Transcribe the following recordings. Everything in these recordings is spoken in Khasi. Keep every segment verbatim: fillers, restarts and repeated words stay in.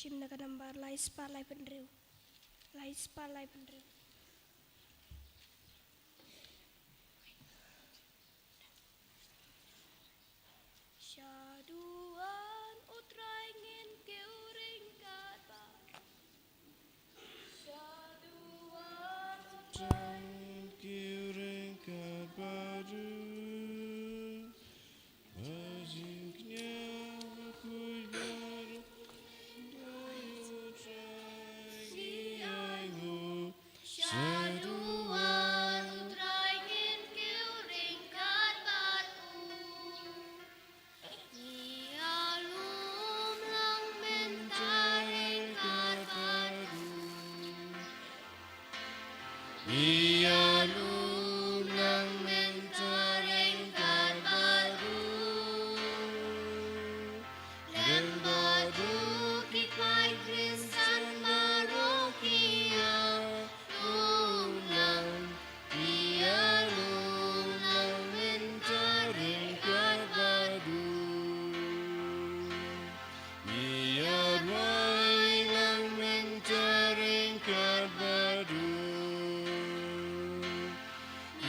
Shim na ka nambar lai spah lai phew hynriew. Lai spah lai phew hynriew. Shaduh wan u Trai ngin kiew ryngkat bad u. Shaduh wan u Trai ngin kiew ryngkat bad u. Ba jingkñia bakhuid baroh ïa u Trai ngi ainguh. Shaduh wan u Trai ngin kiew ryngkat bad u. Ïalum lang mynta ryngkat bad u. Ïalum lang mynta ryngkat bad u. Lem bad u ki paid Khristan baroh ki ïalum lang. Ïalum lang mynta ryngkat bad u. Ïadwai lang mynta ryngkat bad u.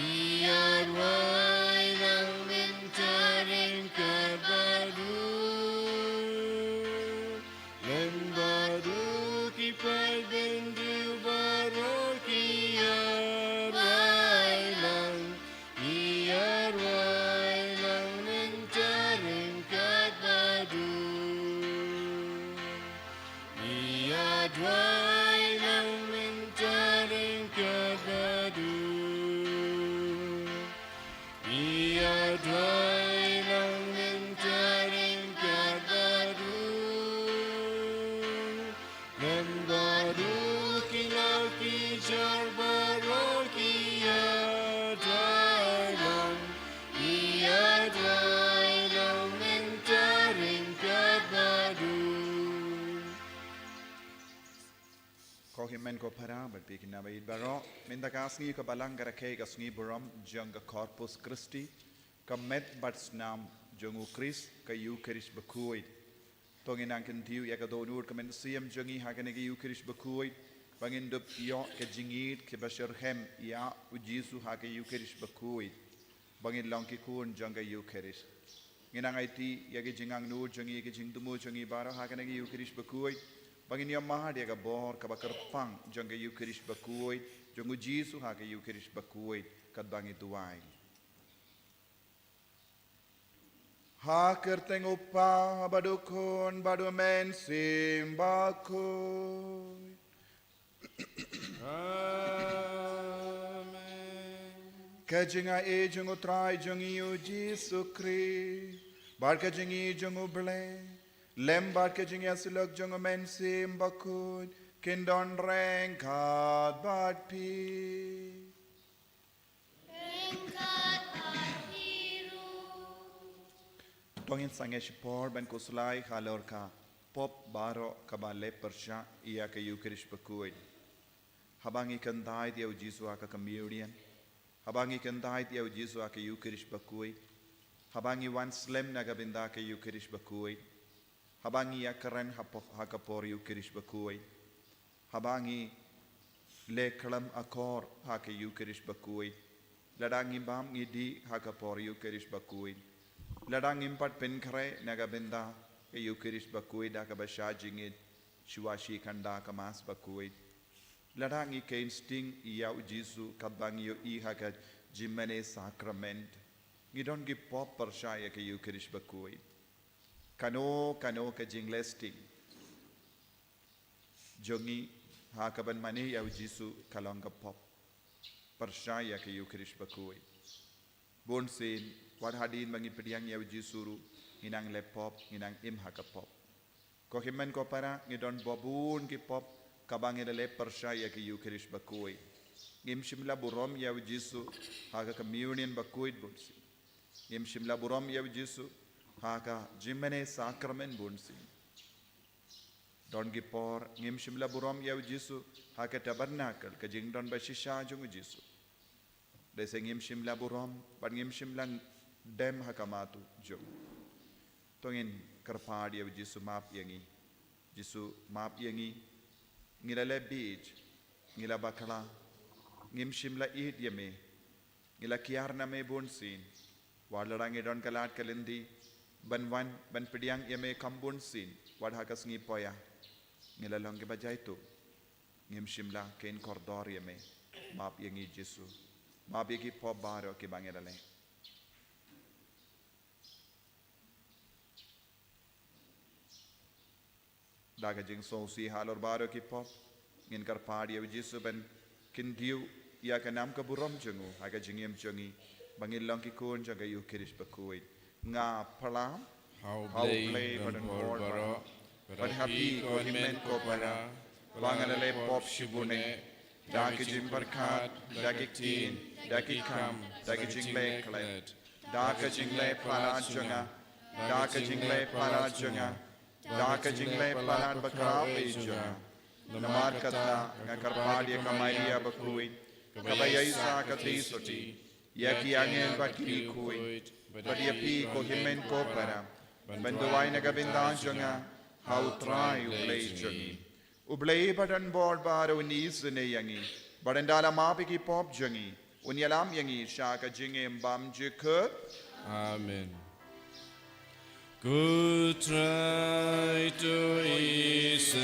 Ïadwai lang mynta ryngkat bad u. Lem bad u ki paid bynriew baroh ki ïadwai lang. Ïadwai lang mynta ryngkat bad u. Ïadwai lang mynta ryngkat bad u. Ïadwai lang mynta ryngkat bad u. Lem bad u ki law ki jar baroh ki ïadwai lang. Ïadwai lang mynta ryngkat bad u. Ko hynmen ko para bad phi ki naba ïeit baroh, mynta ka sngi ka Balang ka rakhe ka sngi burom jong ka Corpus Christi, ka met bad snam jong u Khrist, ka Ïukharist bakhuid. To ngin nang kyntiew ïa ka dohnud ka mynsiem jong ngi ha kane ka Ïukharist bakhuid, ba ngin dup ïoh ka jingïeit kaba shitrhem ïa u Jisu ha ka Ïukharist bakhuid, ba ngin long ki khun jong ka Ïukharist. Ngin nang aiti ïa ka jingangnud jong ngi, ka jingthmu jong ngi baroh ha kane ka Ïukharist bakhuid, ba ngin ïoh mad ïa ka bor kaba kyrpang jong ka Ïukharist bakhuid, jong u Jisu ha ka Ïukharist bakhuid, katba ngi duwai. Ha ka kyrteng u Kpa bad u Khun bad u Mynsiem Bakhuid. Amen. Ka jingaiei jong u Trai jong ngi u Jisu Khrist, bad ka jingïeit jong u Blei, lem bad ka jingïasyllok jong u Mynsiem Bakhuid, kin don ryngkat bad phi. Ryngkat bad phi ruh. To ngin sangeh shipor ban khuslai halor ka pop baroh kaba leh pyrshah ïa ka Ïukharist bakhuid. Haba ngi kyntait ïa u Jisu ha ka Communion, haba ngi kyntait ïa u Jisu ha ka Ïukharist bakhuid, haba ngi wan slem na ka bynta ka Ïukharist bakhuid, haba ngi ïakren ha po-, ha ka por Ïukharist bakhuid, haba ngi leh khlem akor ha ka Ïukharist bakhuid, lada ngi bam ngi dih ha ka por Ïukharist bakhuid, lada ngim pat pynkhreh na ka bynta ka Ïukharist bakhuid da kaba shah jingngeit, shuwa shi khynda ka Mass bakhuid, lada ngi kheiñ sting ïa u Jisu katba ngi ïohi ha ka jingmane sakrament, ngi don ki pop pyrshah ïa ka Ïukharist bakhuid. Kano kano ka jingleh sting jong ngi ha kaban mane ïa u Jisu ka long ka pop pyrshah ïa ka Ïukharist bakhuid. Bunsien, wat hadien ba ngi pdiang ïa u Jisu ruh, ngi nang leh pop, ngi nang im ha ka pop. Ko hynmen ko para, ngi don ba bun ki pop kaba ngi la leh pyrshah ïa ka Ïukharist bakhuid. Ngim shym la burom ïa u Jisu ha ka Communion bakhuid bunsien. Ngim shym la burom ïa u Jisu ha ka jingmane sakrament bunsien. Don ki por ngim shym la burom ïa u Jisu ha ka Tabernacle, ka jingdon ba shisha jong u Jisu. Dei se ngim shym la burom bad ngim shym la dem ha ka maw jong u. To ngin kyrpad ïa u Jisu map ïa ngi. Jisu, map ïa ngi. Ngi la leh bieit, ngi la bakla, ngim shym la ïeit ïa me. Ngi la kiar na me bun sien. Wat lada ngi don ka lad ka lynti ban wan ban pdiang ïa me kam bun sien, wat ha ka sngi poia ngi la long kiba jaituh. Ngim shym la kheiñ kordor ïa me. Map ïa ngi Jisu. Map ïa ki pop baroh kiba ngi la leh. Da ka jingsngewsih halor baroh ki pop, ngin kyrpad ïa u Jisu ban kyntiew ïa ka nam ka burom jong u ha ka jingim jong ngi, ba ngin long ki khun jong ka Eukharist bakhuid. Nga phla ha U Blei badonbor baroh, bad ha phi ko hynmen ko para, ba nga la leh pop shibun eh, da ki jingpyrkhat, da ki ktien, da ki kam, da ki jingleh klet, da ka jingleh palat jong nga, da ka jingleh palat jong nga, da ka jingleh palat bakhraw jong nga. Namar kata nga kyrpad ïa ka Maria bakhuid, kaba ïaishah katei sotti ïa ki angel bad ki riewkhuid, bad ïa phi ko hynmen ko para, ban duwai na ka bynta jong nga ha U Trai U Blei jong ngi. U Blei badonbor baroh un isynei ïa ngi, bad un da la map ïa ki pop jong ngi, un ïalam ïa ngi sha ka jingim bymjukut. Amen. Ko Trai to isynei,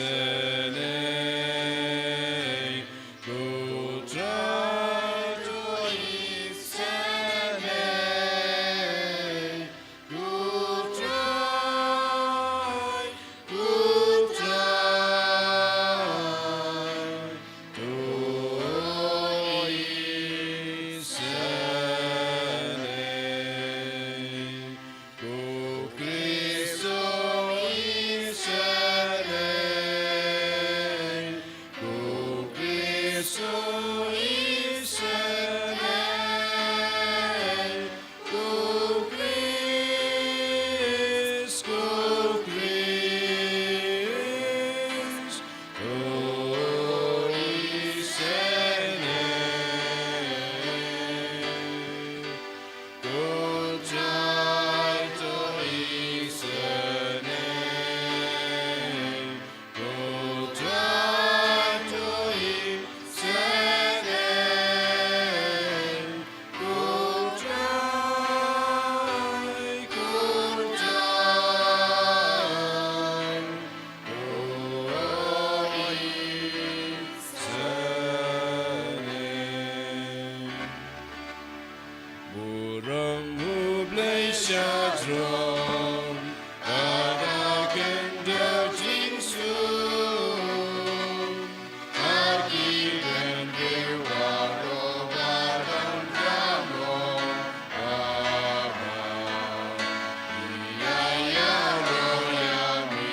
ko Trai to isynei, ko Trai, ko Trai to isynei. Ko Khrist to isynei, ko Khrist to isynei, ko Khrist, ko Khrist to isynei. Ko Trai to isynei, ko Trai to isynei, ko Trai, ko Trai to isynei. Burom U Blei shajrong, ha ka khyndew jingsuk, ha ki bynriew baroh ba don ka mon, Aba, ngi ïa ïaroh ïa me.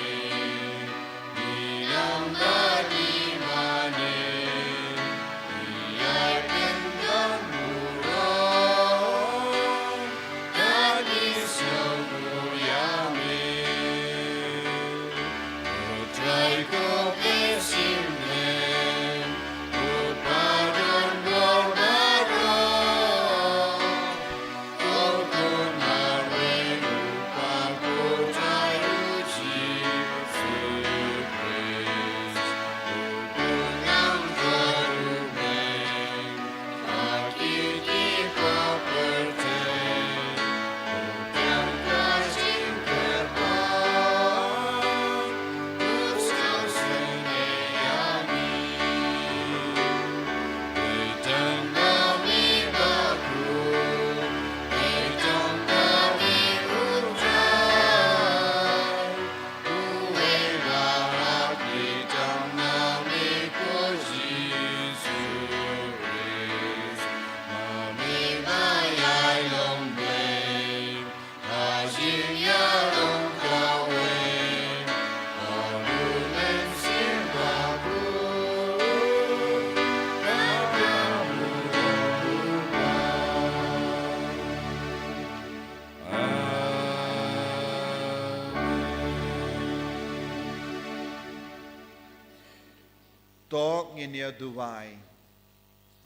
To ngin ïa duwai.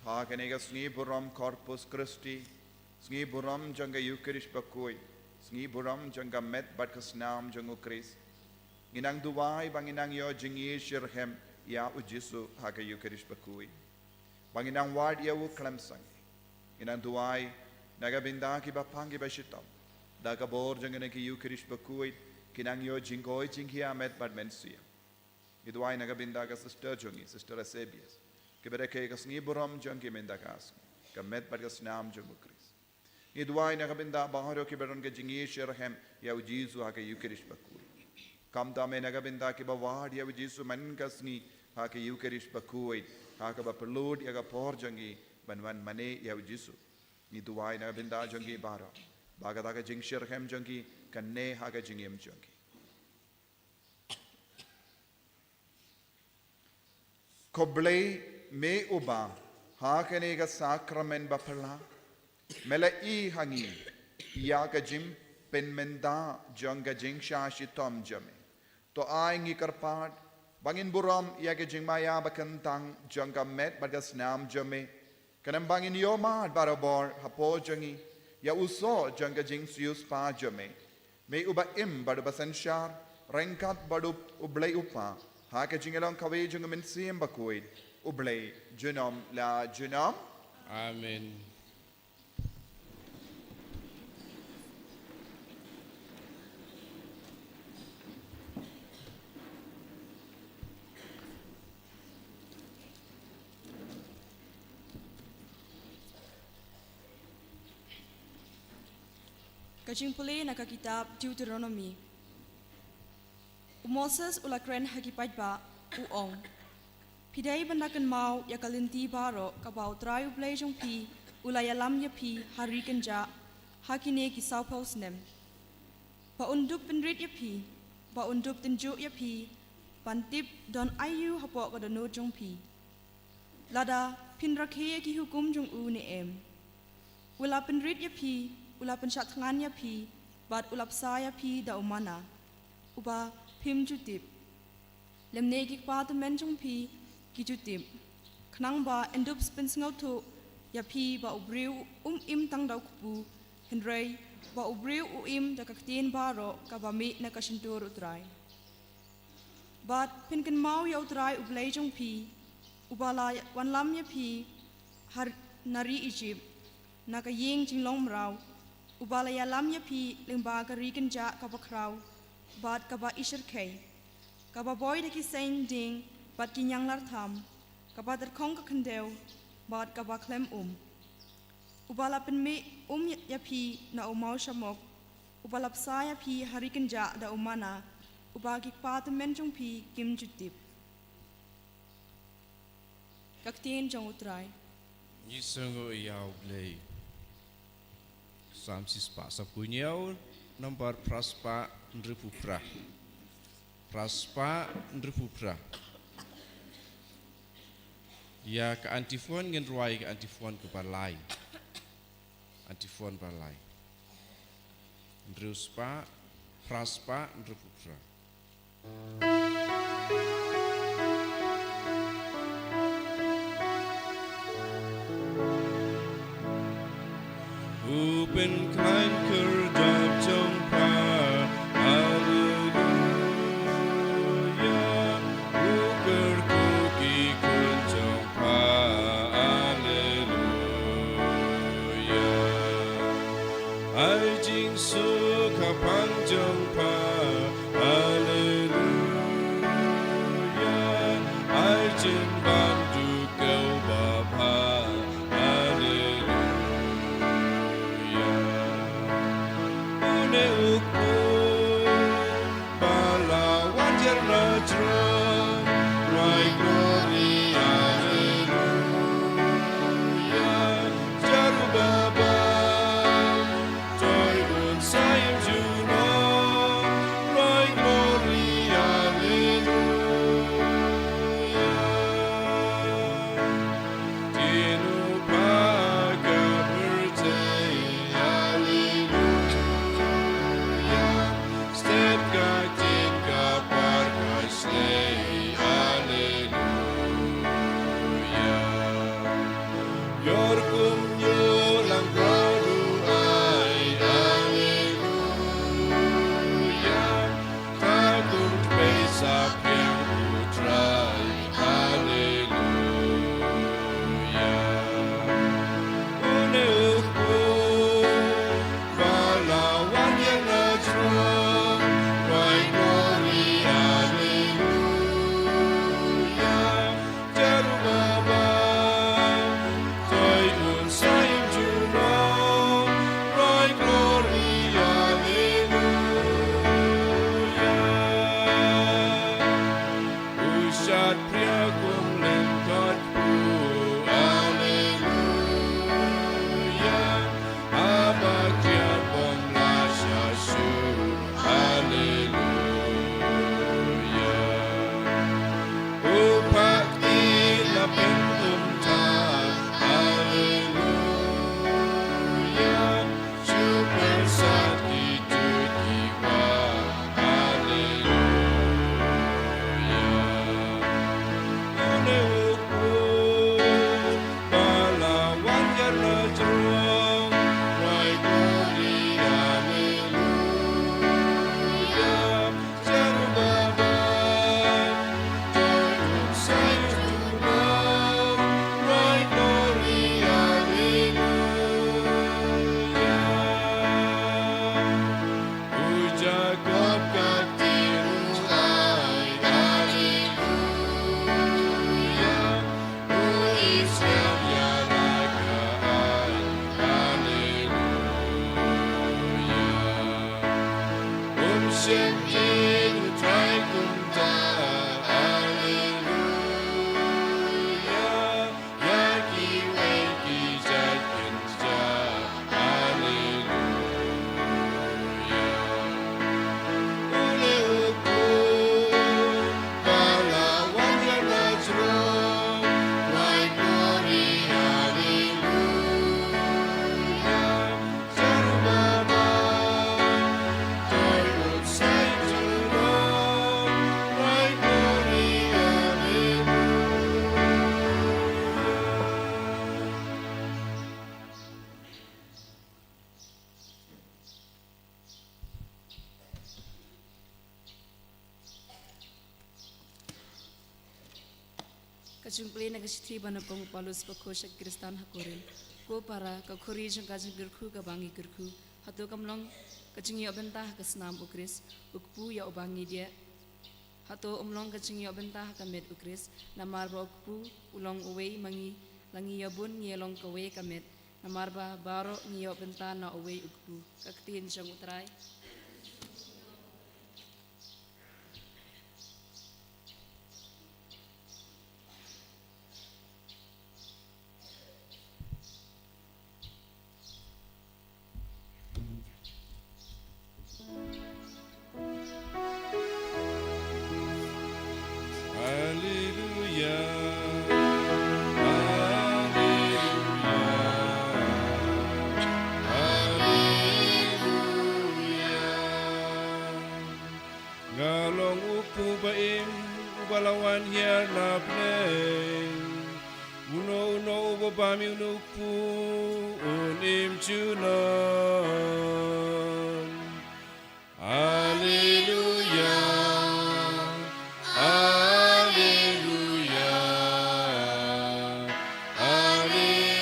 Ha kane ka sngi burom Corpus Christi, sngi burom jong ka Eukharist bakhuid, sngi burom jong ka met bad ka snam jong U Khrist. Ngi nang duwai ba ngin nang ïoh jingïashitrhem ïa u Jisu ha ka Ïukharist bakhuid, ba ngin nang wad ïa u khlem sangeh. Ngi nang duwai na ka bynta kiba pang kiba shitom, da ka bor jong kane ka Ïukharist bakhuid kin nang ïoh jingkoit jingkhiah met bad mynsiem. Ngi duwai na ka bynta ka sister jong ngi, Sister Eusebius, kiba rakhe ka sngi burom jong ki mynta ka sngi, ka met bad ka snam jong u Khrist. Ngi duwai na ka bynta baroh kiba don ka jingïashitrhem ïa u Jisu ha ka Ïukharist bakhuid. Kumta me na ka bynta kiba wad ïa u Jisu man ka sngi ha ka Ïukharist bakhuid, ha kaba pynlut ïa ka por jong ki ban wan mane ïa u Jisu. Ngi duwai na ka bynta jong ki baroh, ba kata ka jingshitrhem jong ki kan neh ha ka jingim jong ki. Khublei me uba ha kane ka sakramen baphylla me la ïoh ha ngi ïa ka jingpynmynta jong ka jingshah shitom jong me. To ai ngi kyrpad ba ngin burom ïa ka jingmaïa bakyntang jong ka met bad ka snam jong me, khnang ba ngin ïoh mad barabor hapoh jong ngi ïa u soh jong ka jingsiewspah jong me. Me uba im bad uba synshar ryngkat bad u Blei u Kpa, ha ka jingïalong kawei jong u Mynsiem Bakhuid, U Blei junom la junom. Amen. Ka jingpule na ka kitab Deuteronomi. U Moses u la kren ha ki paidbah, u ong: Phi dei ban da kynmaw ïa ka lynti baroh kaba U Trai U Blei jong phi u la ïalam ïa phi ha ri kynjah ha kine ki sawphew snem, ba un dup pynrit ïa phi, ba un dup tynjuh ïa phi, ban tip don aïu hapoh ka dohnud jong phi, lada phin rakhe ïa ki hukum jong u ne em. U la pynrit ïa phi, u la pynshah thngan ïa phi, bad u la bsa ïa phi da u manna, uba phim ju tip, lymne ki kpa tymmen jong phi ki ju tip, khnang ba yn dup pynsngewthuh ïa phi ba u briew um im tang da u kpu, hynrei ba u briew u im da ka ktien baroh kaba mih na ka shyntur U Trai. Bad phin kynmaw ïa U Trai U Blei jong phi, uba la wanlam ïa phi ha, na ri Ijipt, na ka ïing jinglong mraw, uba la ïalam ïa phi lyngba ka ri kynjah kaba khraw bad kaba ishyrkhei, kaba boi da ki seiñ dieng bad ki ñianglar tham, kaba tyrkhong ka khyndew bad kaba khlem um, uba la pynmih um ïa phi na u mawshamok, uba la bsa ïa phi ha ri kynjah da u manna, uba ki kpa tymmen jong phi kim ju tip. Ka ktien jong U Trai. Ngi sngewnguh ïa U Blei. Salm shispah saphew hynñiew, nambar phra spah hynriewphew phra. Phra spah hynriewphew phra. Ïa ka antiphon ngin rwai ka antiphon kaba lai. Antiphon ba lai. Hynriew spah, phra spah hynriewphew phra. U pynkhlaiñ kyrdan jong pha, haleluya. U kyrkhu ki khun jong pha, haleluya. Ai jingsuk ha pang jong pha, haleluya. Ai jingbam duh kaba bha, haleluya. Une u kpu ba la wan jer na jrong, rwai glory, haleluya. Jerubabel, toi un sa ïeng junom, rwai glory, haleluya. Ktien u Kpa ka pyrthei, haleluya. Ka jingpule na ka shithi ba nyngkong u Paulus bakhuid sha ki Khristan ha Korinth. Ko para, ka khuri jong ka jingkyrkhu kaba ngi kyrkhu, hato kam long ka jingïoh bynta ha ka snam u Khrist, u kpu ïa uba ngi diah? Hato um long ka jingïoh bynta ha ka met u Khrist? Namar ba u kpu u long uwei ma ngi, la ngi ïa bun ngi ïa long kawei ka met. Namar ba baroh ngi ïoh bynta na uwei u kpu. Ka ktien jong u Trai. Haleluya. Haleluya. Haleluya. Nga long u kpu ba im, uba la wan hiar na bneng. Uno uno uba bam ïa une u kpu un im junom. Haleluya. Haleluya. Haleluya.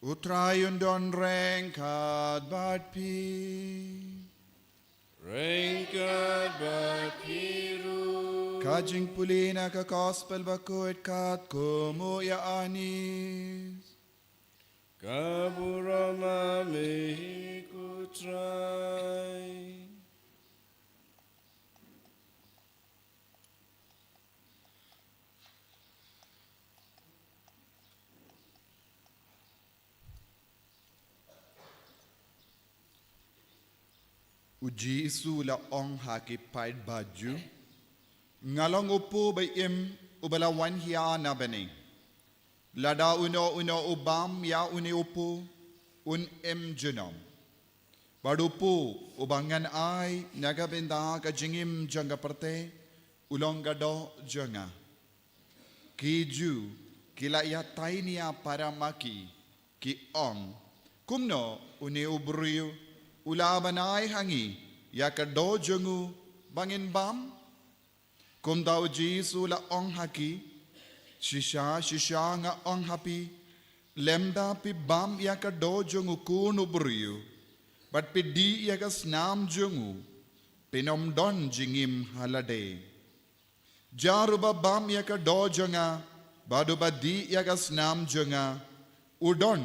U Trai un don ryngkat bad phi. Ryngkat bad phi ruh. Ka jingpule na ka Gospel bakhuid katkum u Ïoannis. Ka burom ha me ko Trai. U Jisu u la ong ha ki paidbah Jiw, nga long u kpu ba im uba la wan hiar na bneng. Lada uno uno u bam ïa une u kpu un im junom. Bad u kpu uba ngan ai na ka bynta ka jingim jong ka pyrthei u long ka doh jong nga. Ki Jiw ki la ïatai nia para ma ki, ki ong, kumno une u briew u la ban ai ha ngi ïa ka doh jong u ba ngin bam? Kumta u Jisu u la ong ha ki, shisha shisha nga ong ha phi, lymda phi bam ïa ka doh jong u Khun u briew bad phi dih ïa ka snam jong u, phin ym don jingim ha lade. Jar uba bam ïa ka doh jong nga bad uba dih ïa ka snam jong nga, u don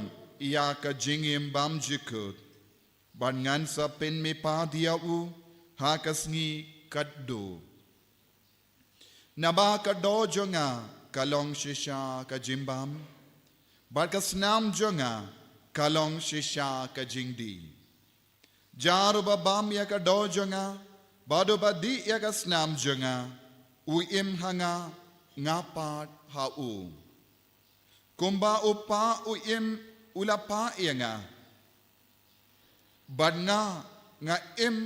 ïa ka jingim bymjukut. Bad ngan sa pynmihpat ïa u ha ka sngi khatduh. Naba ka doh jong nga ka long shisha ka jingbam, bad ka snam jong nga ka long shisha ka jingdih. Jar uba bam ïa ka doh jong nga bad uba dih ïa ka snam jong nga, u im ha nga, nga pat ha u. Kumba u Kpa u im u la pah ïa nga, bad nga, nga im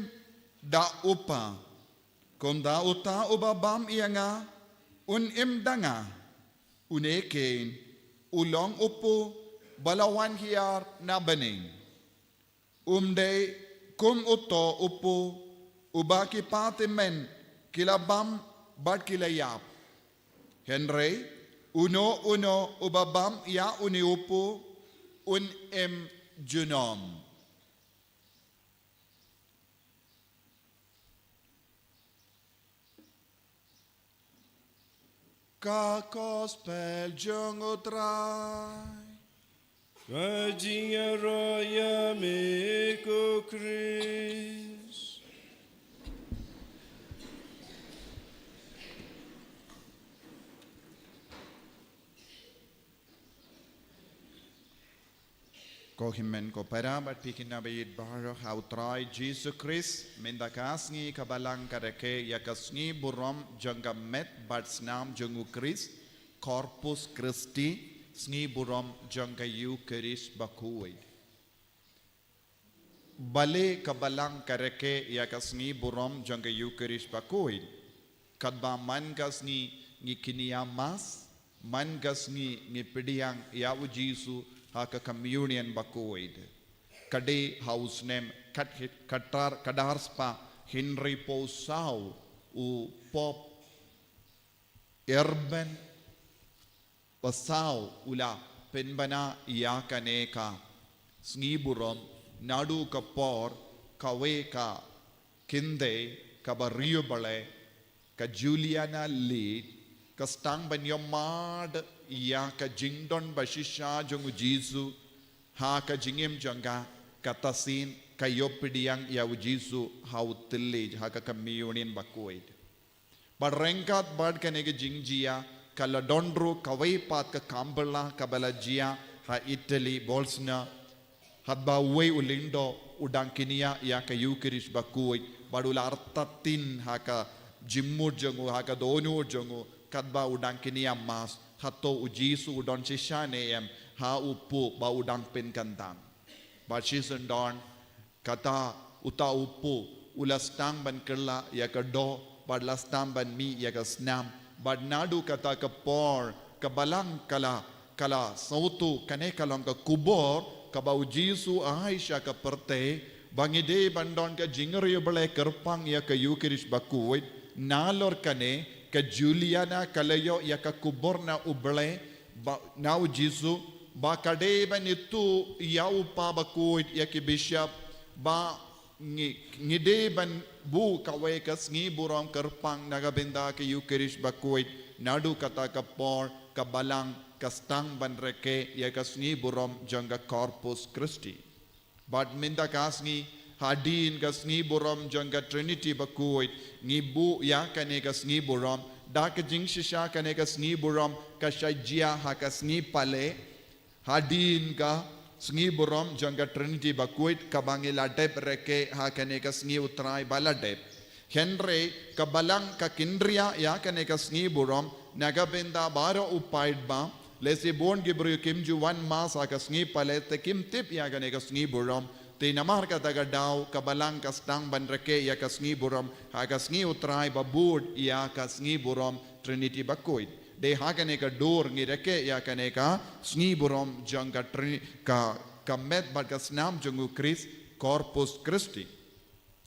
da u Kpa. Kumta uta uba bam ïa nga un im da nga. Une keiñ u long u kpu ba la wan hiar na bneng. Um dei kum uto u kpu uba ki patymmen ki la bam bad ki la ïap. Hynrei uno uno uba bam ïa une u kpu un im junom. Ka Gospel jong u Trai. Ka jingïaroh ïa me ko Khrist. Ko hynmen ko para bad phi ki naba ïeit baroh ha u Trai Jisu Khrist, mynta ka sngi ka Balang ka rakhe ïa ka sngi burom jong ka met bad snam jong u Khrist, Corpus Christi, sngi burom jong ka Ïukharist bakhuid. Balei ka Balang ka rakhe ïa ka sngi burom jong ka Ïukharist bakhuid? Katba man ka sngi ngi kñia Mass, man ka sngi ngi pdiang ïa u Jisu ha ka Communion bakhuid. Ka dei ha u snem khat-, khatar, khatar spah hynriewphew saw u Pope Urban ba saw u la pynbna ïa kane ka sngi burom, naduh ka por kawei ka kynthei kaba riewblei, ka Juliana Leid, ka sdang ban ïohmad ïa ka jingdon ba shisha jong u Jisu ha ka jingim jong ka. Kata sien ka ïoh pdiang ïa u Jisu ha u thylliej, ha ka Communion bakhuid. Bad ryngkat bad kane ka jingjia ka la don ruh kawei pat ka kam bylla kaba la jia ha Italy, Bolsena, katba uwei u lyngdoh u dang kñia ïa ka Ïukharist bakhuid bad u la artatien ha ka jingmut jong u, ha ka dohnud jong u, katba u dang kñia Mass, hato u Jisu u don shisha ne em ha u kpu ba u dang pynkyntang. Bad shisyndon kata uta u kpu u la sdang ban kylla ïa ka doh bad la sdang ban mih ïa ka snam. Bad naduh kata ka por ka Balang ka la, ka la sngewthuh kane ka long ka khubor kaba u Jisu u ai sha ka pyrthei ba ngi dei ban don ka jingriewblei kyrpang ïa ka Ïukharist bakhuid. Nalor kane ka Juliana ka la ïoh ïa ka khubor na U Blei, ba, na u Jisu, ba ka dei ban ïathuh ïa u Kpa bakhuid, ïa ki bishop, ba ngi, ngi dei ban buh kawei ka sngi burom kyrpang na ka bynta ka Ïukharist bakhuid. Naduh kata ka por ka Balang ka sdang ban rakhe ïa ka sngi burom jong ka Corpus Christi. Bad mynta ka sngi, hadien ka sngi burom jong ka Trinity bakhuid, ngi buh ïa kane ka sngi burom da ka jingshisha kane ka sngi burom ka shah jia ha ka sngi Palm. Hadien ka sngi burom jong ka Trinity bakhuid kaba ngi la dep rakhe ha kane ka sngi U Trai ba la dep. Hynrei ka Balang ka kynriah ïa kane ka sngi burom na ka bynta baroh u paidbah. Lehse bun ki briew kim ju wan Mass ha ka sngi Palm te kim tip ïa kane ka sngi burom. Te namar kata ka daw ka Balang ka sdang ban rakhe ïa ka sngi burom ha ka sngi U Trai ba bud ïa ka sngi burom Trinity bakhuid. Dei ha kane ka dur ngi rakhe ïa kane ka sngi burom jong ka Trini-, ka, ka met bad ka snam jong u Khrist, Corpus Christi.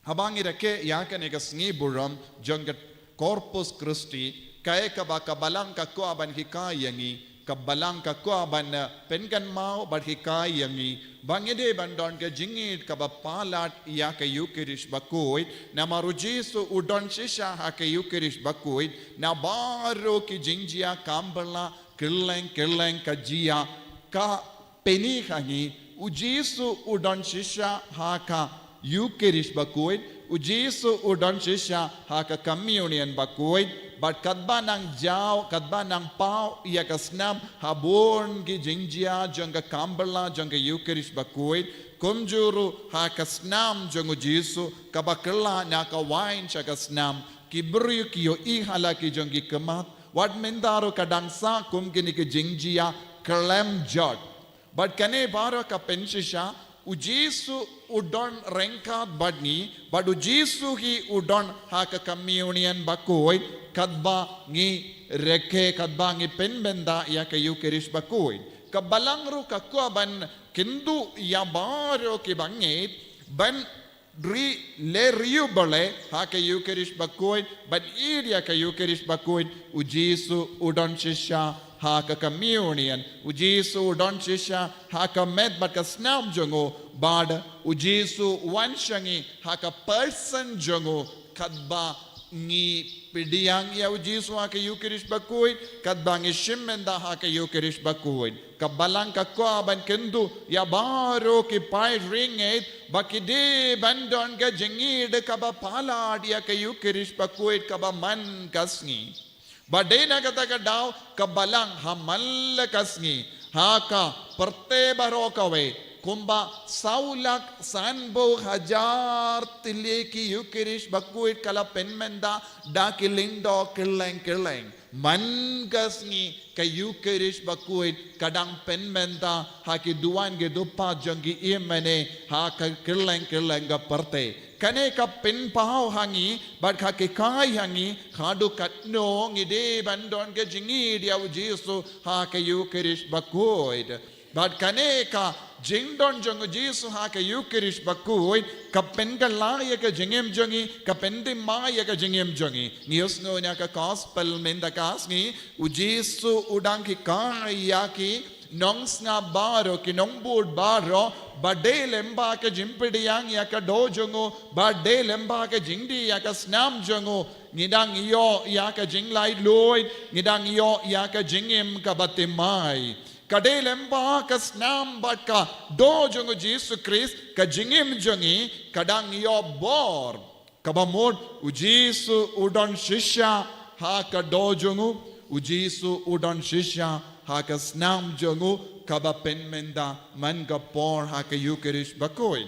Haba ngi rakhe ïa kane ka sngi burom jong ka Corpus Christi, kaei kaba ka Balang ka kwah ban hikai ïa ngi? Ka Balang ka kwah ban, eh, pynkynmaw bad hikai ïa ngi ba ngi dei ban don ka jingïeit kaba palat ïa ka Ïukharist bakhuid. Namar u Jisu u don shisha ha ka Ïukharist bakhuid na baroh ki jingjia kam bylla kylleng kylleng ka jia. Ka pynïaid ha ngi, u Jisu u don shisha ha ka Ïukharist bakhuid, u Jisu u don shisha ha ka Communion bakhuid. Bad katba nang jaw, katba nang paw ïa ka snam ha bun ki jingjia jong ka kam bylla jong ka Ïukharist bakhuid, kumjuh ruh ha ka snam jong u Jisu kaba kylla na ka wain sha ka snam, ki briew ki ïohi ha la ki jong ki khmat. Wat mynta ruh ka dang sah kum kine ki jingjia khlem jot. Bad kane baroh ka pynshisha, u Jisu u don ryngkat bad ngi, bad u Jisu hi u don ha ka communion bakhuid, katba ngi rakhe, katba ngi pynmynta ïa ka Eucharist bakhuid. Ka Balang ruh ka kwah ban kynduh ïa baroh ki bangeit, ban ri le riu bale ha ka Eucharist bakhuid, ban ïeit ïa ka Eucharist bakhuid, u Jisu u don shisha ha ka communion, u Jisu u don shisha ha ka met bad ka snam jong u, bad u Jisu u wan sha ngi ha ka person jong u, katba ngi pdiang ïa u Jisu ha ka Eucharist bakhuid, katba ngi shim bynta ha ka Eucharist bakhuid. Ka Balang ka kwah ban kynduh ïa baroh ki paid ri ngeit ba ki dei ban don ka jingïeit kaba palat ïa ka Eucharist bakhuid kaba man ka sngi. Bad dei na kata ka daw ka Balang ha man la ka sngi, ha ka pyrthei baroh kawei, kumba saw lak sanphew hajar tylli ki Eucharist bakhuid ka la pynmynta da ki lyngdoh kylleng kylleng. Man ka sngi ka Eucharist bakhuid ka dang pynmynta ha ki duwan ki dupat jong ki im mane ha ka kylleng kylleng ka pyrthei. Kane ka pynpaw ha ngi bad ka hikai ha ngi haduh katno ngi dei ban don ka jingïeit ïa u Jisu ha ka Eucharist bakhuid. Bad kane ka jingdon jong u Jisu ha ka Eucharist bakhuid ka pynkylla ïa ka jingim jong ngi, ka pynthymmai ïa ka jingim jong ngi. Ngi ïohsngew na ka gospel mynta ka sngi, u Jisu u dang hikai ïa ki nongsngap baroh, ki nongbud baroh, ba dei lyngba ka jingpdiang ïa ka doh jong u, ba dei lyngba ka jingdih ïa ka snam jong u, ngi dang ïoh ïa ka jinglaitluid, ngi dang ïoh ïa ka jingim kaba thymmai. Ka dei lyngba ka snam bad ka doh jong u Jisu Khrist, ka jingim jong ngi ka dang ïoh bor. Kaba mut u Jisu u don shisha ha ka doh jong u, u Jisu u don shisha ha ka snam jong u kaba pynmynta man ka por ha ka Eucharist bakhuid.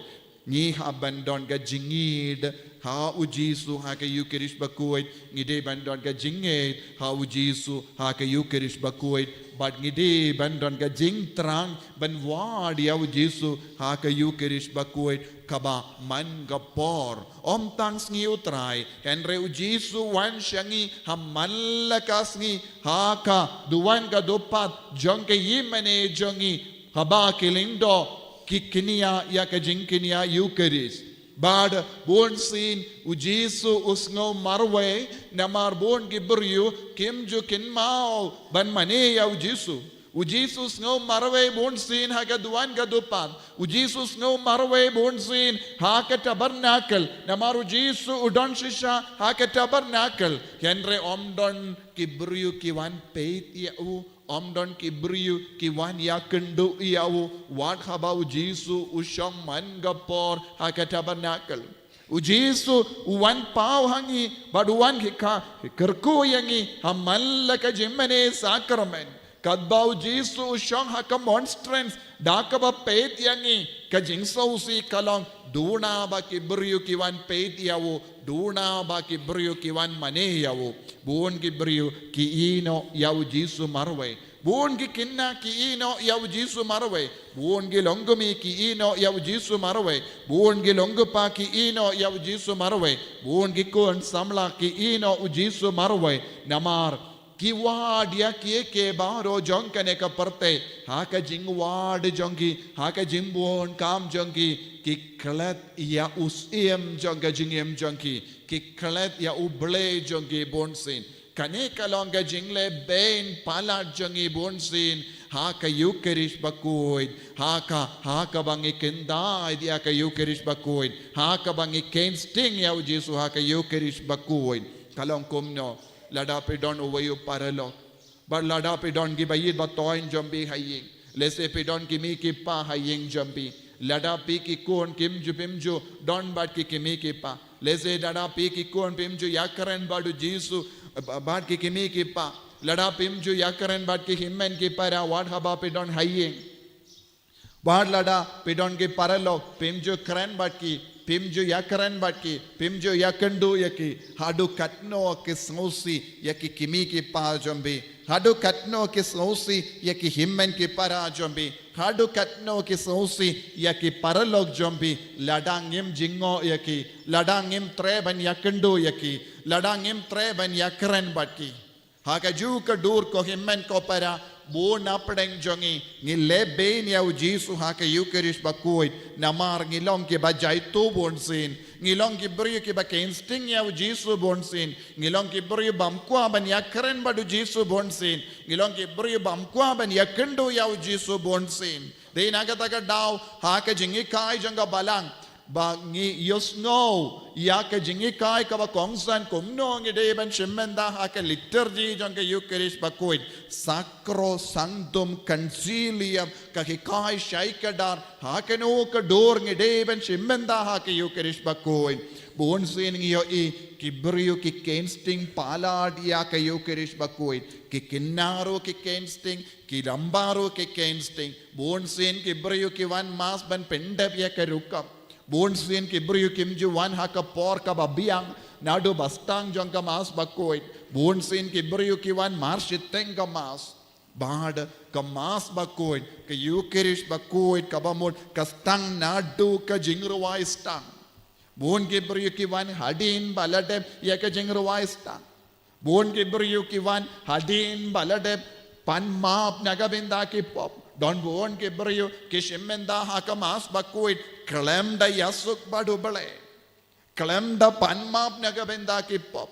Ngi hap ban don ka jingïeit ha u Jisu ha ka Eucharist bakhuid, ngi dei ban don ka jingïeit ha u Jisu ha ka Eucharist bakhuid, bad ngi dei ban don ka jingthrang ban wad ïa u Jisu ha ka Eucharist bakhuid kaba man ka por. Ym tang sngi u Trai, hynrei u Jisu wan sha ngi ha man la ka sngi ha ka duwan ka dupat jong ka im mane jong ngi, haba ki lyngdoh ki kñia ïa ka jingkñia Eucharist. Bad bunsien u Jisu u sngew marwei namar bun ki briew kim ju kynmaw ban mane ïa u Jisu. U Jisu u sngew marwei bunsien ha ka duwan ka dupat. U Jisu u sngew marwei bunsien ha ka tabernacle namar u Jisu u don shisha ha ka tabernacle. Hynrei ym don ki briew ki wan peit ïa u, ym don ki briew ki wan ïakynduh ïa u wat haba u Jisu u shong man ka por ha ka tabernacle. U Jisu u wan paw ha ngi bad u wan hikai, kyrkhu ïa ngi ha man la ka jingmane sakramen. Katba u Jisu u shong ha ka monstrance da kaba peit ïa ngi, ka jingsngewsih ka long, duna ba ki briew ki wan peit ïa u, duna ba ki briew ki wan mane ïa u. Bun ki briew ki ïehnoh ïa u Jisu marwei. Bun ki khynnah ki ïehnoh ïa u Jisu marwei. Bun ki longkmie ki ïehnoh ïa u Jisu marwei. Bun ki longkpa ki ïehnoh ïa u Jisu marwei. Bun ki khun samla ki ïehnoh u Jisu marwei. Namar ki wad ïa kiei kiei baroh jong kane ka pyrthei, ha ka jingwad jong ki, ha ka jingbun kam jong ki, ki klet ïa u Syiem jong ka jingim jong ki, ki klet ïa u Blei jong ki bunsien. Kane ka long ka jingleh beiñ palat jong ngi bunsien ha ka Eucharist bakhuid, ha ka, ha kaba ngi kyntait ïa ka Eucharist bakhuid, ha kaba ngi kheiñ sting ïa u Jisu ha ka Eucharist bakhuid. Ka long kumno lada phi don uwei u paralok, bad lada phi don kiba ïeit ba thoiñ jong phi ha ïing, lehse phi don ki kmie ki kpa ha ïing jong phi. Lada phi ki khun kim ju, phim ju don bad ki kmie ki kpa, lehse lada phi ki khun phim ju ïakren bad u Jisu, bad ki kmie ki kpa, lada phim ju ïakren bad ki hynmen ki para wat haba phi don ha ïing. Bad lada phi don ki paralok, phim ju kren bad ki, phim ju ïakren bad ki, phim ju ïakynduh ïa ki, haduh katno ki sngewsih ïa ki kmie ki kpa jong phi. Haduh katno ki sngewsih ïa ki hynmen ki para jong phi? Haduh katno ki sngewsih ïa ki paralok jong phi? Lada ngim jngoh ïa ki, lada ngim treh ban ïakynduh ïa ki, lada ngim treh ban ïakren bad ki. Ha kajuh ka dur ko hynmen ko para, bun na pdeng jong ngi, ngi leh beiñ ïa u Jisu ha ka Ïukharist bakhuid, namar ngi long kiba jaituh bun sien, ngi long ki briew kiba kheiñ sting ïa u Jisu bun sien, ngi long ki briew bym kwah ban ïakren bad u Jisu bun sien, ngi long ki briew bym kwah ban ïakynduh ïa u Jisu bun sien. Dei na kata ka daw, ha ka jinghikai jong ka balang, ba ngi ïohsngew ïa ka jinghikai kaba kongsan kumno ngi dei ban shim bynta ha ka liturgy jong ka Ïukharist bakhuid. Sacrosanctum Concilium, ka hikai shai kdar, ha kano ka dur ngi dei ban shim bynta ha ka Ïukharist bakhuid. Bun sien ngi ïohi ki briew ki kheiñ sting palat ïa ka Ïukharist bakhuid, ki kynnoh ruh ki kheiñ sting, ki rangbah ruh ki kheiñ sting. Bun sien ki briew ki wan mass ban pyndep ïa ka rukom. Bun sien ki briew kim ju wan ha ka por kaba biang naduh ba sdang jong ka mass bakhuid. Bun sien ki briew ki wan mar shiteng ka mass. Bad ka mass bakhuid, ka Ïukharist bakhuid kaba mut ka sdang naduh ka jingrwai sdang. Bun ki briew ki wan hadien ba la dep ïa ka jingrwai sdang. Bun ki briew ki wan hadien ba la dep pan map na ka bynta ki pop. Don bun ki briew ki shim bynta ha ka mass bakhuid khlem da ïasuk bad U Blei, khlem da pan map na ka bynta ki pop.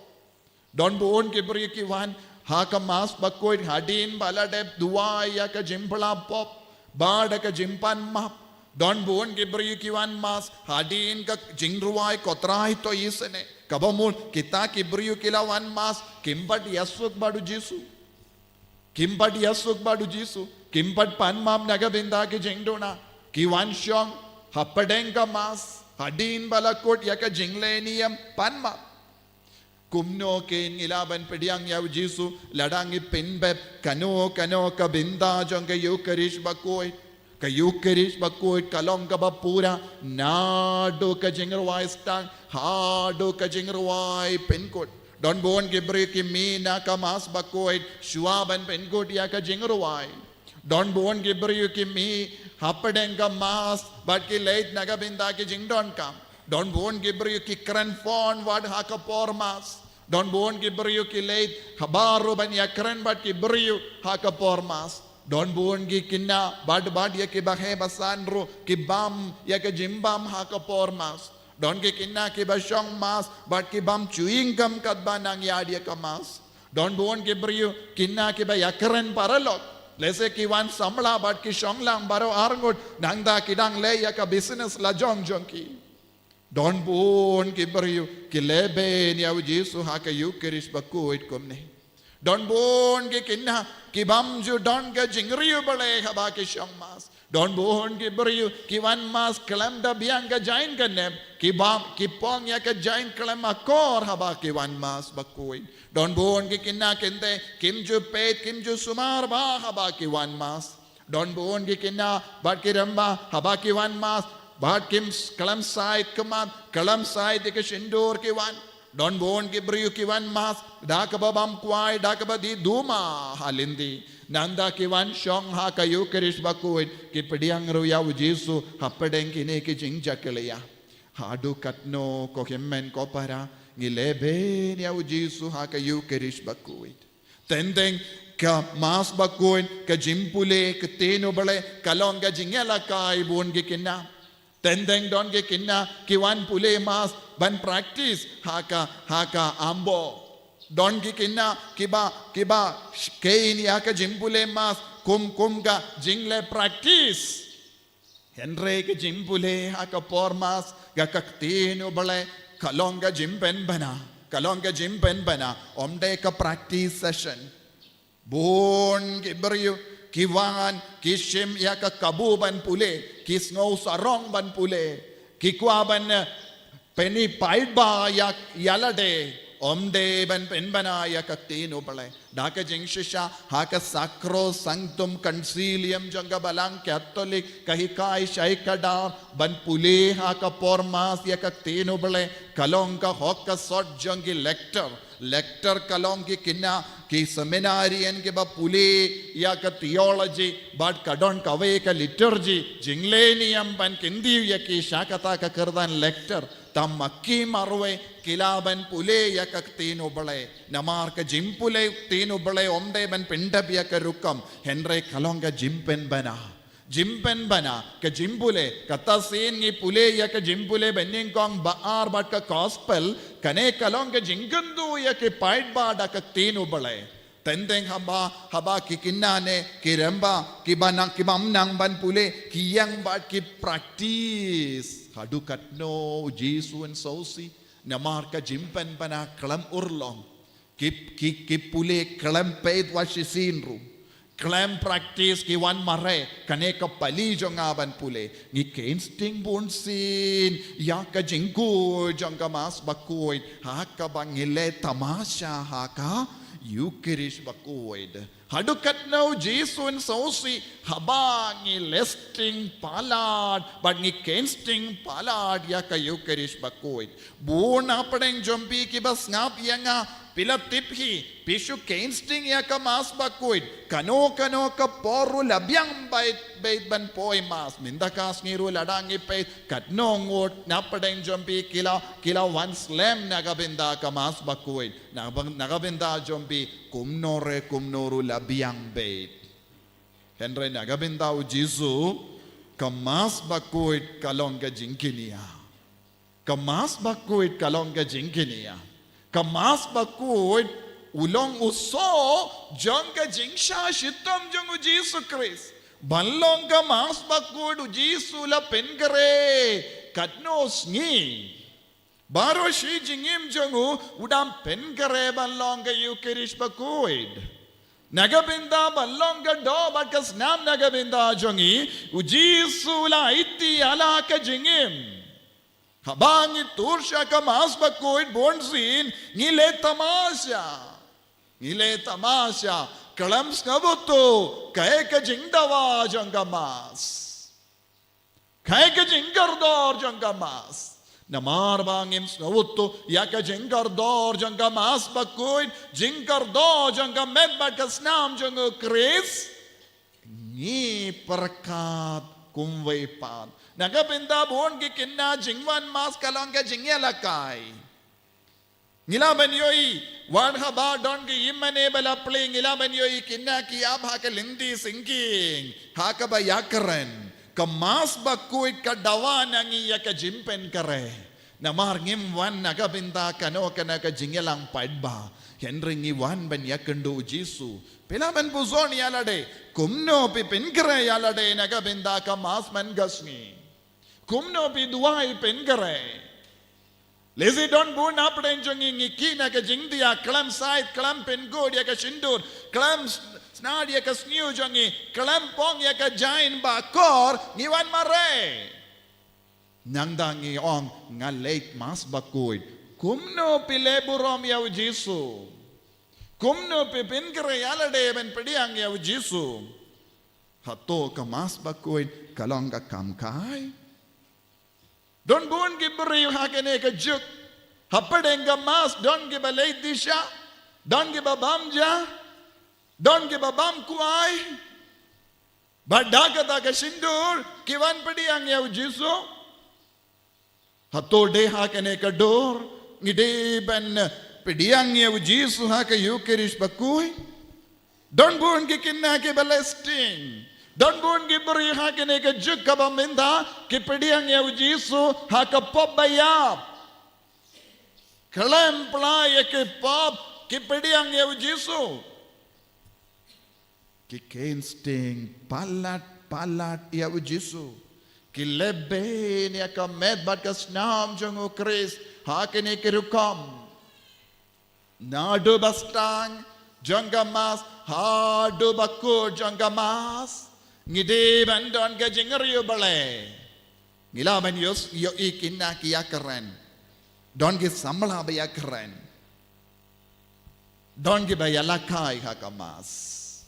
Don bun ki briew ki wan ha ka mass bakhuid hadien ba la dep duwai ïa ka jingpla pop bad ka jingpan map. Don bun ki briew ki wan mass hadien ka jingrwai ko Trai to isynei. Kaba mut kita ki briew ki la wan mass kim pat ïasuk bad u Jisu, kim pat ïasuk bad u Jisu, kim pat pan map na ka bynta ki jingduna. Ki wan shong hapdeng ka mass hadien ba la kut ïa ka jingleh niam pan map. Kumno kein ngi lah ban pdiang ïa u Jisu lada ngi pynbeit kano kano ka bynta jong ka Ïukharist bakhuid? Ka Ïukharist bakhuid ka long kaba pura naduh ka jingrwai sdang haduh ka jingrwai pynkut. Don bun ki briew ki mih na ka mass bakhuid shuwa ban pynkut ïa ka jingrwai. Don bun ki briew ki mih hapdeng ka mass bad ki leit na ka bynta ki jingdonkam. Don bun ki briew ki kren phone wat ha ka por mass. Don bun ki briew ki leit habar ruh ban ïakren bad ki briew ha ka por mass. Don bun ki kynnoh bad bad ïa kiba heh ba san ruh ki bam ïa ka jingbam ha ka por mass. Don ki kynnoh kiba shong mass bad ki bam chewing gum katba nang ïaid ïa ka mass. Don bun ki briew kynnoh kiba ïakren paralok. Lehse ki wan samla bad ki shong lang baroh arngut nangta ki dang leh ïa ka business lajong jong ki. Don bun ki briew ki leh beiñ ïa u Jisu ha ka Ïukharist bakhuid kumne. Don bun ki kynnoh ki bym ju don ka jingriewblei haba ki shong mass. Don bun ki briew ki wan mass khlem da biang ka jaiñ ka nep, ki bam ki pong ïa ka jaiñ khlem akor haba ki wan mass bakhuid. Don bun ki kynnoh kynthei kim ju peit kim ju sumar bha haba ki wan mass. Don bun ki kynnoh bad ki rangbah haba ki wan mass bad kim s-, khlem said khmat, khlem said ïa ka sindur ki wan. Don bun ki briew ki wan mass da kaba bam kwai, da kaba dih duma ha lynti. Nangta ki wan shong ha ka Ïukharist bakhuid, ki pdiang ruh ïa u Jisu hapdeng kine ki jingjakhlia. Haduh katno ko hynmen ko para ngi leh beiñ ïa u Jisu ha ka Ïukharist bakhuid? Teng teng ka mass bakhuid, ka jingpule ka ktien U Blei ka long ka jingïalehkai bun ki kynnoh. Teng teng don ki kynnoh ki wan pule mass ban practice ha ka, ha ka ambo. Don ki kynnoh kiba, kiba sh-, kheiñ ïa ka jingpule mass kum, kum ka jingleh practice. Hynrei ka jingpule ha ka por mass ka, ka ktien U Blei ka long ka jingpynbna, ka long ka jingpynbna, ym dei ka practice session. Bun ki briew ki wan ki shim ïa ka kabu ban pule, ki sngew sarong ban pule, ki kwah ban, eh, pyni paidbah ïa, ïa lade, ym dei ban pynbna ïa ka ktien U Blei. Da ka jingshisha ha ka Sacrosanctum Concilium jong ka Balang Katholik ka hikai shai kdar ban pule ha ka por Mass ïa ka Ktien U Blei, ka long ka hok ka sot jong ki lector. Lector ka long ki khynnah, ki seminarian kiba pule ïa ka theology, bad ka don kawei ka liturgy, jingleh niam ban kyntiew ïa ki sha kata ka kyrdan lector. Te ma ki marwei ki lah ban pule ïa ka Ktien U Blei. Namar ka jingpule Ktien U Blei ym dei ban pyndep ïa ka rukom, hynrei ka long ka jingpynbna. Jingpynbna, ka jingpule, kata sien ngi pule ïa ka jingpule banyngkong ba ar bad ka gospel, kane ka long ka jingkyntu ïa ki paidbah da ka Ktien U Blei. Teng teng haba, haba ki khynnah ne ki rangbah, kiba nang, kibym nang ban pule, ki ïeng bad ki practice. Haduh katno U Jisu un sngewsih, namar ka jingpynbna khlem urlong. Ki, ki, ki pule khlem peit wat shisien ruh. Khlem practice, ki wan mareh, kane ka pali jong nga ban pule. Ngi kheiñ sting bunsien ïa ka jingkhuid jong ka Mass bakhuid ha kaba ngi leh tamasha ha ka Eukharist bakhuid. Haduh katno U Jisu un sngewsih haba ngi leh sting palat bad ngi kheiñ sting palat ïa ka Eukharist bakhuid. Bun na pdeng jong phi kiba sngap ïa nga, phi la tip hi, phi shu kheiñ sting ïa ka Mass bakhuid. Kano kano ka por ruh la biang beit, beit ban poi Mass. Mynta ka sngi ruh lada ngi peit, katno ngut na pdeng jong phi ki la, ki la wan slem na ka bynta ka Mass bakhuid. Na bang, na ka bynta jong phi kumno re kumno ruh la biang beit. Hynrei na ka bynta U Jisu, ka Mass bakhuid ka long ka jingkñia. Ka Mass bakhuid ka long ka jingkñia. Ka Mass bakhuid u long u soh jong ka jingshah shitom jong U Jisu Khrist. Ban long ka Mass bakhuid U Jisu la pynkhreh katno sngi. Baroh shi jingim jong u, u dang pynkhreh ban long ka Eukharist bakhuid. Na ka bynta ban long ka doh bad ka snam na ka bynta jong ngi, U Jisu u la aiti ïa la ka jingim. Haba ngi tur sha ka Mass bakhuid bunsien, ngi leh tamasha. Ngi leh tamasha, khlem sngewthuh kaei ka jingdawa jong ka Mass. Kaei ka jingkordor jong ka Mass. Namar ba ngim sngewthuh ïa ka jingkordor jong ka Mass bakhuid, jingkordor jong ka met bad ka snam jong U Khrist, ngi pyrkhat kumwei pat. Na ka bynta bun ki khynnah, jingwan Mass ka long ka jingïalehkai. Ngi lah ban ïohi, wat haba don ki ïingmane ba la plie, ngi lah ban ïohi khynnah ki ap ha ka lynti syngkien ha kaba ïakren. Ka Mass bakhuid ka dawa na ngi ïa ka jingpynkhreh. Namar ngim wan na ka bynta kano kano ka jingïalang paidbah, hynrei ngi wan ban ïakynduh U Jisu. Phi lah ban pyrshang ïa lade, kumno phi pynkhreh ïa lade na ka bynta ka Mass man ka sngi. Kumno phi duwai pynkhreh. Lehse don bun na pdeng jong ngi, ngi kiew na ka jingthiah, khlem sait, khlem pynkut ïa ka sindur, khlem s-, snad ïa ka sniew jong ngi, khlem pong ïa ka jain bakor, ngi wan mareh. Nangta ngi ong, nga leit Mass bakhuid. Kumno phi leh burom ïa U Jisu? Kumno phi pynkhreh ïa lade ban pdiang ïa U Jisu? Hato ka Mass bakhuid ka long ka kam kai? Don bun ki briew ha kane ka juk, hapdeng ka Mass don kiba leit disa, don kiba bam ja, don kiba bam kwai. Bad da kata ka sindur ki wan pdiang ïa U Jisu. Hato dei ha kane ka dur ngi dei ban pdiang ïa U Jisu ha ka Eukharist bakhuid? Don bun ki khynnah kiba leh sting. Don bun ki briew ha kane ka juk kaba mynta ki pdiang ïa U Jisu ha ka pop ba ïap. Khlem plie ïa ki pop ki pdiang ïa U Jisu. Ki kheiñ sting palat palat ïa U Jisu. Ki leh beiñ ïa ka met bad ka snam jong U Khrist ha kine ki rukom. Naduh ba sdang jong ka Mass haduh ba kut jong ka Mass, ngi dei ban don ka jingriewblei. Ngi lah ban ïoh, ïohi kine ki ïakren. Don ki samla ba ïakren. Don kiba ïalehkai ha ka Mass.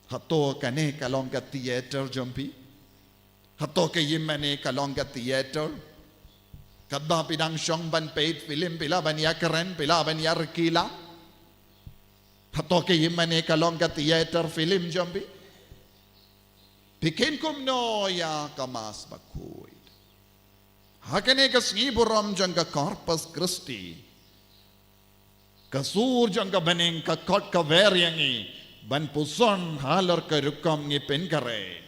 Hato kane ka long ka theater jong phi? Hato ka ïingmane ka long ka theater? Katba phi dang shong ban peit film, phi lah ban ïakren, phi lah ban ïarkila. Hato ka ïingmane ka long ka theater film jong phi? Phi kheiñ kumno ïa ka Mass bakhuid? Ha kane ka sngi burom jong ka Corpus Christi, ka sur jong ka bneng ka khot ka wer ïa ngi ban puson halor ka rukom ngi pynkhreh.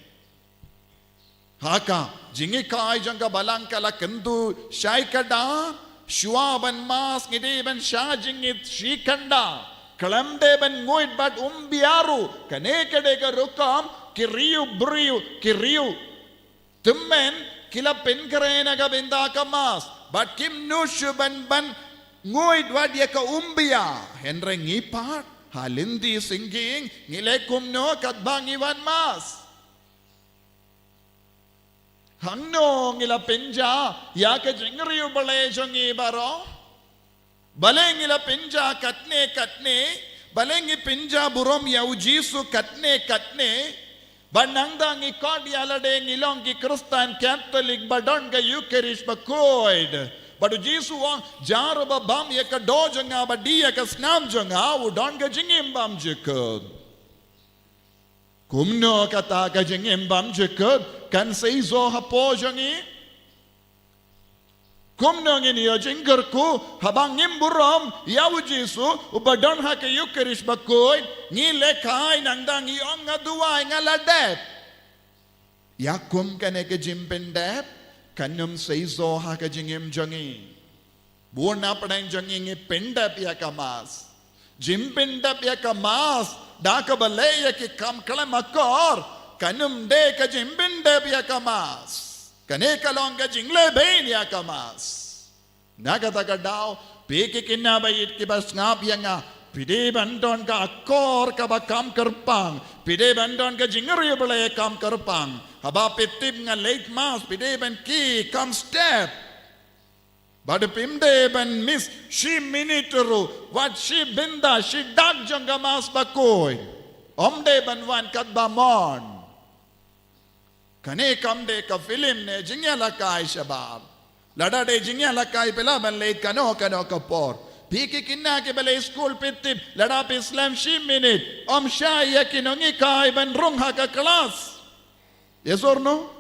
Ha ka jinghikai jong ka Balang ka la kyntu shai khadar, shuwa ban Mass ngi dei ban shah jingit shi khyndaw, khlem dei ban nguid bad umbia ruh. Kane ka dei ka rukom ki riew briew, ki riew tymmen ki la pynkhreh na ka bynta ka Mass, bad kim nud shuh ban, ban nguid wat ïa ka umbia. Hynrei ngi pat ha lynti syngkien ngi leh kumno katba ngi wan Mass? Hangno ngi la pynjah ïa ka jingriewblei jong ngi baroh? Balei ngi la pynjah katne katne? Balei ngi pynjah burom ïa u Jisu katne katne? Ba nangta ngi khot ïa lade ngi long ki Khristan Katholik ba don ka Eucharist bakhuid. Bad u Jisu u ong, jar uba bam ïa ka doh jong nga bad die ïa ka snam jong nga, u don ka jingim bymjukut. Kumno kata ka jingim bymjukut kan seisoh hapoh jong ngi? Kumno ngin ïoh jingkyrkhu haba ngim burom ïa u Jisu uba don ha ka Eucharist bakhuid, ngi lehkai nangta ngi ong nga duwai nga la dep. Ïa kum kane ka jingpyndep kan ym seisoh ha ka jingim jong ngi. Bun na pdeng jong ngi ngi pyndep ïa ka Mass. Jingpyndep ïa ka Mass da kaba leh ïa ki kam khlem akor kan ym dei ka jingpyndep ïa ka Mass. Kane ka long ka jingleh beiñ ïa ka Mass. Na kata ka daw, phi ki khynnah ba ïeit kiba sngap ïa nga, phi dei ban don ka akor kaba kham kyrpang, phi dei ban don ka jingriewblei kham kyrpang. Haba phi tip nga late Mass, phi dei ban kiew kham step. Bad phim dei ban miss shi minit ruh, wat shi bynta, shi dak jong ka Mass bakhuid. Ym dei ban wan katba mon. Kane kam dei ka film ne jingïalehkai shabar. Lada dei jingïalehkai phi lah ban leit kano kano ka por. Phi ki khynnah kiba leit skul phi tip, lada phi slem shi minit, ym shai ïa ki nonghikai ban rung ha ka klas. Yes or no?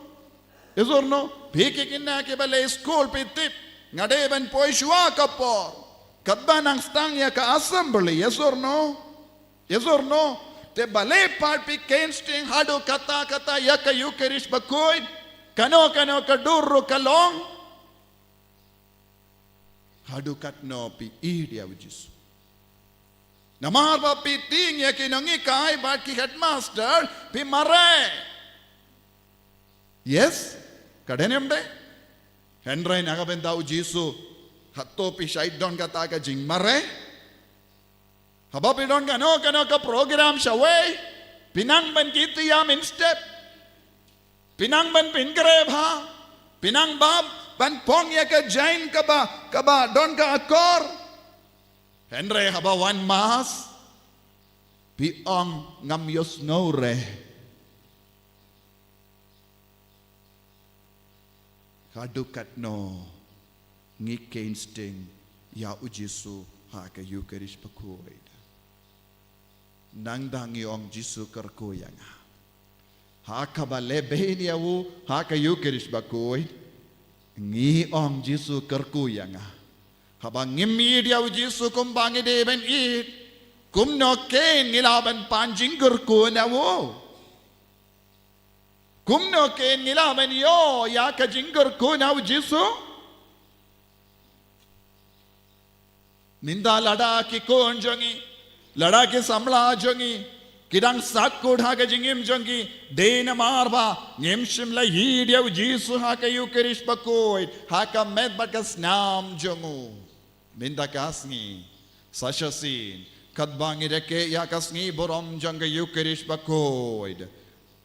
Yes or no? Phi ki khynnah kiba leit skul phi tip, nga dei ban poi shuwa ka por. Katba nang sdang ïa ka assembly, yes or no? Yes or no? Te balei pat phi kheiñ shtieng haduh katta katta ïa ka Eucharist bakhuid? Kano kano ka dur ruh ka long. Haduh katno phi ïeit ïa u Jisu? Namar ba phi tieng ïa ki nonghikai bad ki headmaster phi mareh. Yes? Ka dei ne ym dei? Hynrei na ka bynta u Jisu, hato phi shait don kata ka jingmareh? Haba phi don kano kano ka program shawei, phi nang ban kit ïa mynstep. Phi nang ban pynkhreh bha. Phi nang ban, ban phong ïa ka jain kaba, kaba don ka akor. Hynrei haba wan Mass, phi ong ngam ïohsngew re. Haduh katno ngi kheiñ shtieng ïa u Jisu ha ka Eucharist bakhuid? Nangta ngi ong Jisu kyrkhu ïa nga. Ha kaba leh beiñ ïa u ha ka Eucharist bakhuid, ngi ong Jisu kyrkhu ïa nga. Haba ngim ïeit ïa u Jisu kumba ngi dei ban ïeit, kumno kein ngi lah ban pan jingkyrkhu na u? Kumno kein ngi lah ban ïoh ïa ka jingkyrkhu na u Jisu? Mynta lada ki khun jong ngi, lada ki samla jong ngi ki dang sakhut ha ka jingim jong ki, dei namar ba ngim shym la ïeit ïa u Jisu ha ka Eucharist bakhuid, ha ka met bad ka snam jong u. Mynta ka sngi, sa shisien, katba ngi rakhe ïa ka sngi burom jong ka Eucharist bakhuid,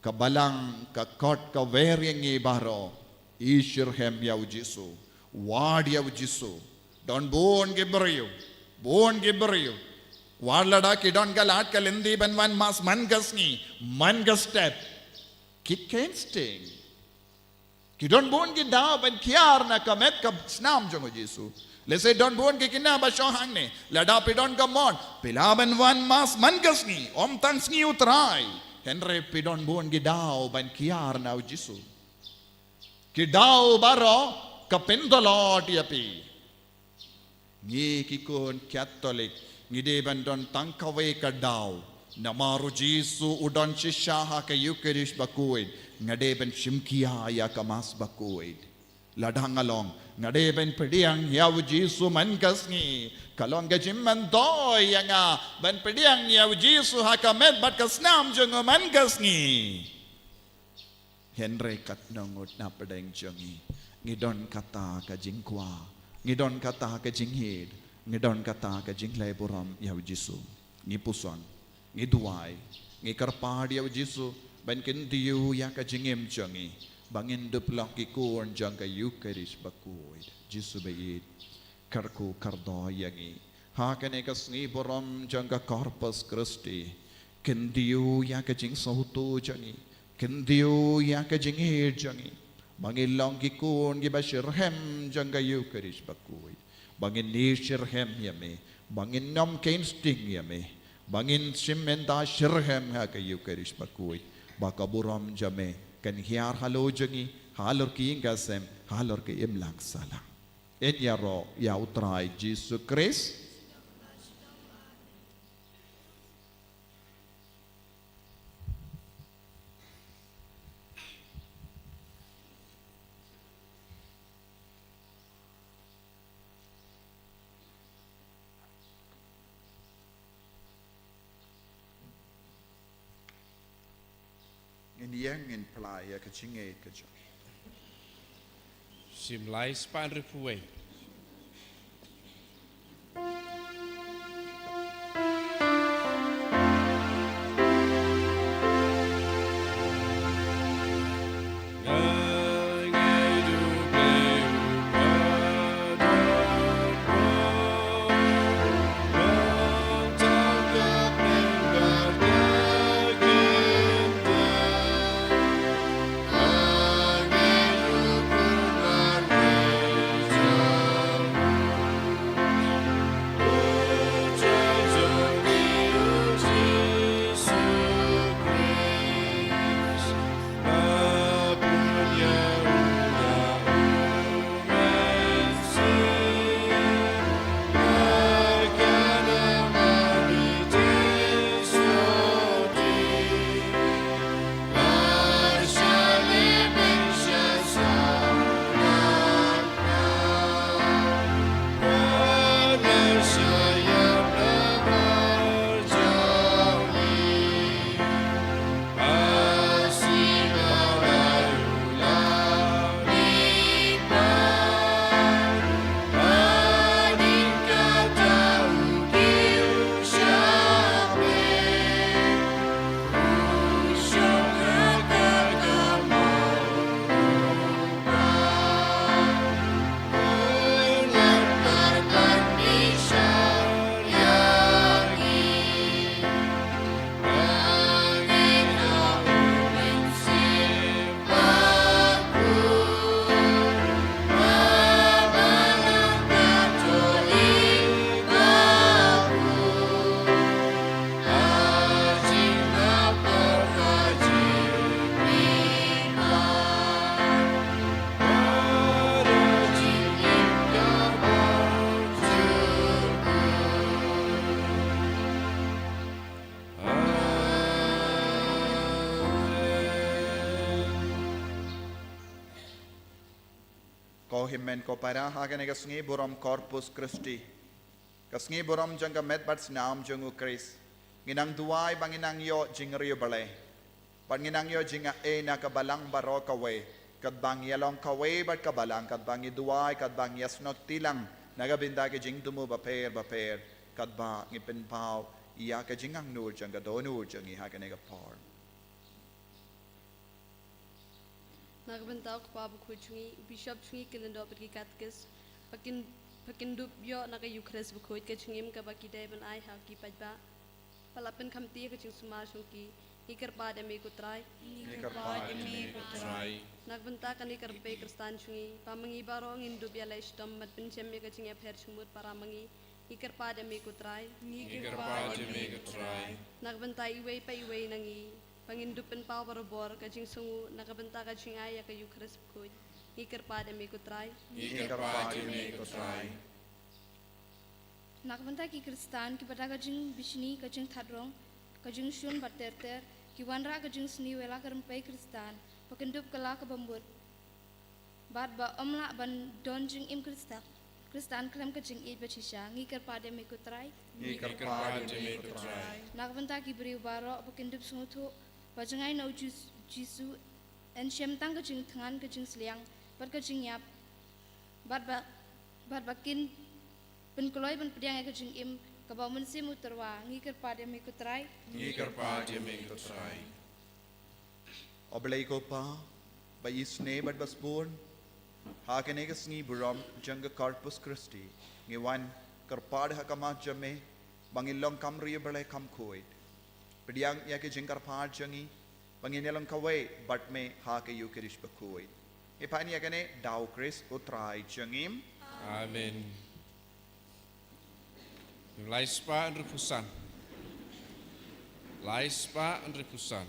ka Balang ka khot ka wer ïa ngi baroh, ïeit shitrhem ïa u Jisu, wad ïa u Jisu. Don bun ki briew Bun ki briew, wat lada ki don ka lad ka lynti ban wan mass man ka sngi, man ka step, ki kheiñ sting. Ki don bun ki daw ban kiar na ka met ka snam jong u Jisu. Lehse don bun ki kynnoh ba shong hangne, lada phi don ka mon, phi lah ban wan mass man ka sngi, ym tang sngi u Trai. Hynrei phi don bun ki daw ban kiar na u Jisu. Ki daw baroh ka pyntlot ïa phi. Ngi ki khun Katholik, ngi dei ban don tang kawei ka daw. Namar u Jisu u don shisha ha ka Eucharist bakhuid, nga dei ban shim khia ïa ka Mass bakhuid. Lada nga long, nga dei ban pdiang ïa u Jisu man ka sngi. Ka long ka jingmyntoi ïa nga ban pdiang ïa u Jisu ha ka met bad ka snam jong u man ka sngi. Hynrei katno ngut na pdeng jong ngi, ngi don kata ka jingkwah, ngi don kata ka jingïeit, ngi don kata ka jingleh burom ïa u Jisu. Ngi puson, ngi duwai, ngi kyrpad ïa u Jisu ban kyntiew ïa ka jingim jong ngi, ba ngin dup long ki khun jong ka Eucharist bakhuid. Jisu baieit, kyrkhu kyrdoh ïa ngi ha kane ka sngi burom jong ka Corpus Christi. Kyntiew ïa ka jingsngewthuh jong ngi, kyntiew ïa ka jingïeit jong ngi, ba ngin long ki khun kiba shitrhem jong ka Eucharist bakhuid, ba ngin ïeit shitrhem ïa me, ba ngin nym kheiñ sting ïa me, ba ngin shim bynta shitrhem ha ka Eucharist bakhuid, ba ka burom jong me kan hiar halor jong ngi, halor ki ïing ka sem, halor ka imlang sahlang. Ngin ïaroh ïa u Trai Jisu Khrist. Ngin ïeng, ngin plie ïa ka jingïeit ka jong ngi. Shim lai spah hynriewphew wei. Ko hynmen ko para, ha kane ka sngi burom Corpus Christi, ka sngi burom jong ka met bad snam jong u Khrist, ngin nang duwai ba ngin nang ïoh jingriewblei, bad ngin nang ïoh jingaiei na ka balang baroh kawei, katba ngi ïalong kawei bad ka balang, katba ngi duwai, katba ngi ïasnoh kti lang na ka bynta ki jingthmu bapher bapher, katba ngi pynpaw ïa ka jingangnud jong ka dohnud jong ngi ha kane ka por. Na ka bynta u Kpa bakhuid jong ngi, u Bishop jong ngi, ki lyngdoh bad ki katekist, ba kin Ba kin dup ïoh na ka Ïukharist bakhuid, ka jingim kaba ki dei ban ai ha ki paidbah. Ba la pynkhamti ka jingsumar jong ki. Ngi kyrpad ïa me ko Trai. Ngi kyrpad ïa me ko Trai. Na ka bynta kane ka rympei Khristan jong ngi, ba ma ngi baroh ngin dup ïaleh shitom bad pynjem ïa ka jingïapher jingmut para ma ngi. Ngi kyrpad ïa me ko Trai. Ngi kyrpad ïa me ko Trai. Na ka bynta iwei pa iwei na ngi, ba ngin dup pynpaw barabor ka jingsngewnguh na ka bynta ka jingai ïa ka Ïukharist bakhuid. Ngi kyrpad ïa me ko Trai. Ngi kyrpad ïa me ko Trai. Na ka bynta ki Khristan kiba da ka jingbishni, ka jingthad rong, ka jingshun bad ter ter, ki wanrah ka jingsniew ïa la ka rympei Khristan, ba kin dup ka la kaba mut bad ba ym lah ban don jingim Khristan, Khristan khlem ka jingïeit ba shisha. Ngi kyrpad ïa me ko Trai. Ngi kyrpad ïa me ko Trai. Na ka bynta ki briew baroh ba kin dup sngewthuh ba jngai na u Jis-, Jisu yn shem tang ka jingthngan, ka jingsliang bad ka jingïap, bad ba, bad ba kin pynkloi ban pdiang ïa ka jingim kaba u Mynsiem u tyrwa. Ngi kyrpad ïa me ko Trai. Ngi kyrpad ïa me ko Trai. O Blei ko Pa, ba isynei bad ba sbun, ha kane ka sngi burom jong ka Corpus Christi, ngi wan kyrpad ha khmat jong me ba ngin long kam ri U Blei kham khuid. Pdiang ïa ka jingkyrpad jong ngi ba ngin ïalong kawei bad me ha ka Ïukharist bakhuid. Ngi pan ïa kane da u Khrist u Trai jong ngi. Amen. Lai spah hynriewphew san. Lai spah hynriewphew san.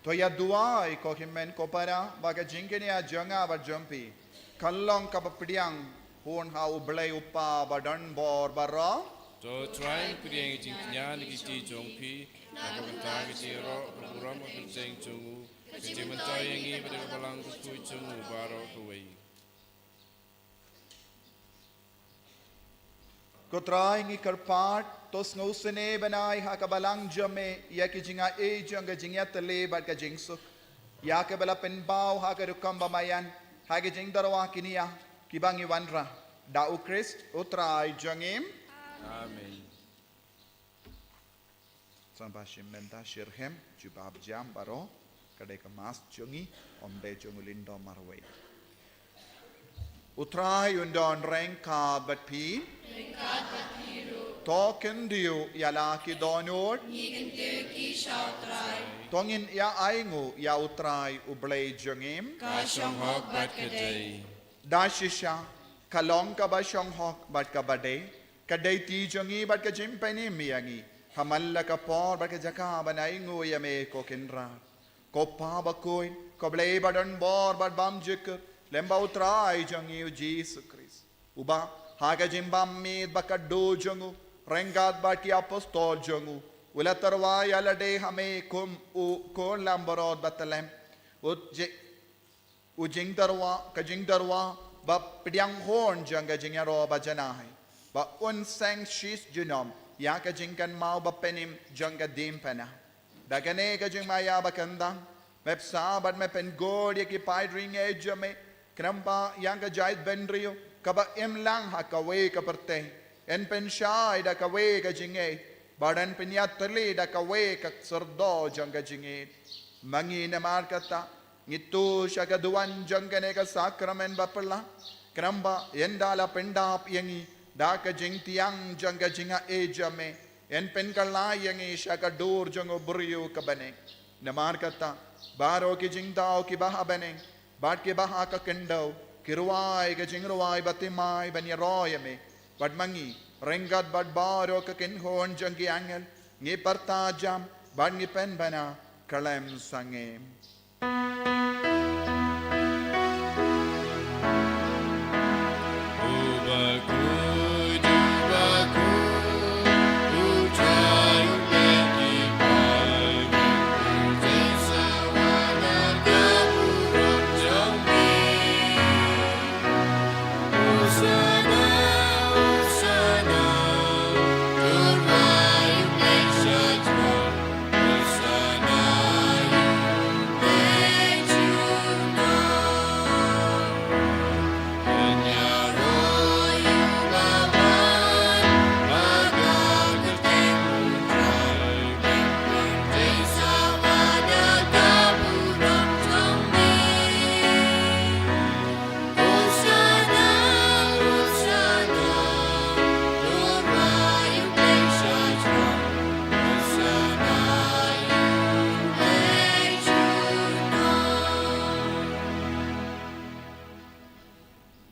To ïa duwai ko hynmen ko para, ba ka jingkñia jong nga bad jong phi kan long kaba pdiang hun ha U Blei U Kpa ba don bor baroh. To Trai, pdiang ïa ka jingkñia na ka kti jong phi, na ka bynta ka jingïaroh, ka burom, ka kyrteng jong u, ka jingmyntoi ïa ngi bad ïa ka balang bakhuid jong u baroh kawei. Ko Trai, ngi kyrpad To sngewsynei bnai ha ka balang jong me ïa ki jingai jong ka jingïatylli bad ka jingsuk, ïa kaba la pynpaw ha ka rukom ba maïan ha ka jingtyrwa kine kiba ngi wanrah da U Khrist U Trai jong ngi. Amen. Sngewbha shim bynta shitrhem, jubab jam baroh. Ka dei ka Mass jong ngi, ym dei jong u lyngdoh marwei. U Trai un don ryngkat bad phi. To khyndiat ïa la ki dohnud. Ngi khyndiat ïa ki sha U Trai. To ngin ïa ainguh ïa U Trai U Blei jong ngi. Ka shong hok bad ka dei. Da shisha, ka long kaba shong hok bad kaba dei, ka dei ti jong ngi bad ka jingpynim ïa ngi, ha man la ka por bad ka jaka ban ainguh ïa me ko Kynrad. Ko Pa bakhuid, ko Blei ba don bor bad bymjukut, lem bad U Trai jong ngi U Jisu Khrist, uba ha ka jingbym mih bad ka dur jong u, ryngkat bad ki apostol jong u, u la tyrwa ïa lade ha me kum u khun langbrot ba tyllem. U ji- U jingtyrwa, ka jingtyrwa ba pdiang hun jong ka jingïaroh ba janai, ba un seng shijunom ïa ka jingkynmaw ba pynim jong ka diengphna. Da kane ka jingmaïa ba khamtam, me bsa bad me pynkhuid ïa ki paidbynriew jong me, khnang ba ïa ka jaitbynriew kaba im lang ha kawei ka pyrthei yn pynshai da kawei ka jingngeit, bad yn pynïatylli da kawei ka syrdoh jong ka jingngeit. Ma ngi namar kata, ngi tuh sha ka duwan jong kane ka sakramen ba phylla, khnang ba ynda la pyndap ïa ngi da ka jingthiang jong ka jingai jong me, yn pynkylla ïa ngi sha ka dur jong u briew ka bneng. Namar kata, baroh ki jingthaw kiba ha bneng bad kiba ha ka khyndew ki rwai ka jingrwai bathymmai ban ïaroh ïa me bad ma ngi, ryngkat bad baroh ka kynhun jong ki angel, ngi pyrta jam bad ngi pynbna khlem sangeh.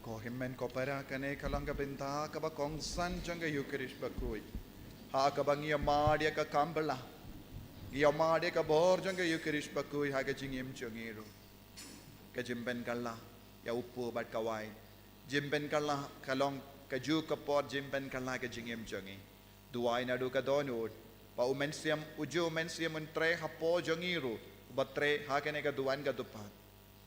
Ko hynmen ko para, kane ka long ka bynta kaba kongsan jong ka Eukharist bakhuid, ha kaba ngi ïohmad ïa ka kam phylla, ngi ïohmad ïa ka bor jong ka Eukharist bakhuid ha ka jingim jong ngi ruh. Ka jingpynkylla ïa u kpu bad ka wain, jingpynkylla ka long kajuh ka por jingpynkylla ka jingim jong ngi. Duwai naduh ka dohnud ba U Mynsiem, ujuh U Mynsiem un trei hapoh jong ngi ruh, uba trei ha kane ka duwan ka dkhot,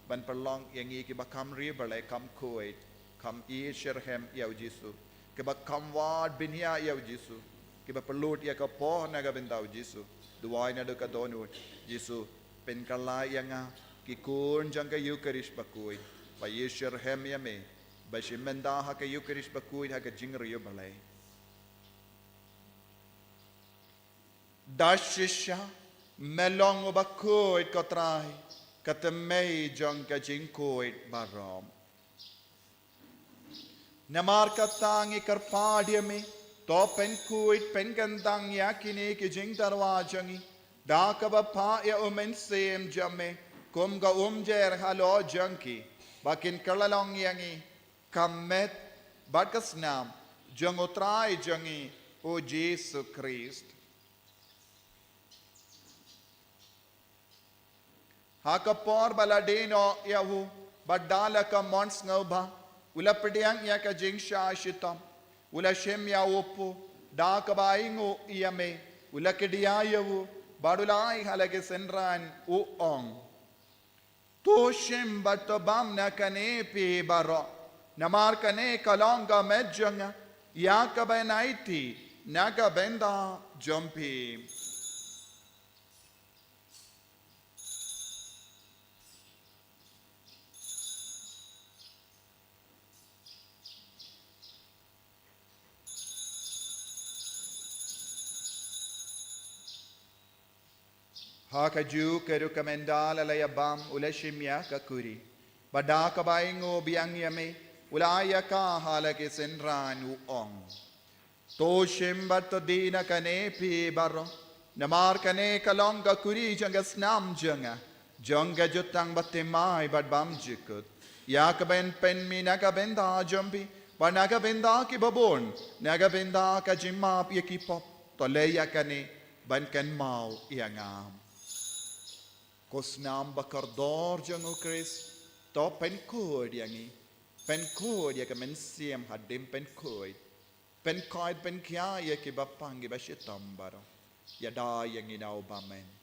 ban pynlong ïa ngi kiba kham riewblei, kham khuid, kham ïeit shitrhem ïa U Jisu, kiba kham wad bniah ïa U Jisu, kiba pynlut ïa ka por na ka bynta U Jisu. Duwai naduh ka dohnud: Jisu, pynkylla ïa nga, ki khun jong ka Eukharist bakhuid, ba ïeit shitrhem ïa me, ba shim bynta ha ka Eukharist bakhuid ha ka jingriewblei. Da shisha, me long uba khuid ko Trai, ka thymmei jong ka jingkhuid baroh. Namar kata ngi kyrpad ïa me, to pynkhuid pynkyntang ïa kine ki jingtyrwa jong ngi da kaba phah ïa U Mynsiem jong me kum ka umjer halor jong ki, ba kin kylla long ïa ngi ka met bad ka snam jong U Trai jong ngi U Jisu Khrist. Ha ka por ba la die noh ïa u, bad da la ka mon sngewbha, u la pdiang ïa ka jingshah shitom, u la shim ïa u kpu, da kaba ainguh ïa me, u la kdiah ïa u, bad u la ai ha la ki synran, u ong: To shim bad to bam na kane phi baroh, namar kane ka long ka met jong nga, ïa kaba yn aiti na ka bynta jong phi. Ha kajuh ka rukom ynda la ïa bam u la shim ïa ka kuri. Bad da kaba ainguh biang ïa me, u la ai ïa ka ha la ki synran u ong: To shim bad to die na kane phi baroh. Namar kane ka long ka kuri jong ka snam jong nga, jong ka jutang bathymmai bad bymjukut. Ïa kaba pynmih na ka bynta jong phi bad na ka bynta kiba bun, na ka bynta ka jingmap ïa ki pop, to leh ïa kane ban kynmaw ïa nga. Ko snam ba kordor jong u Khrist, to pynkhuid ïa ngi, pynkhuid ïa ka mynsiem hadien pynkhuid, pynkhuid pynkhia ïa kiba pang kiba shitom baroh. Ïada ïa ngi na u bymman.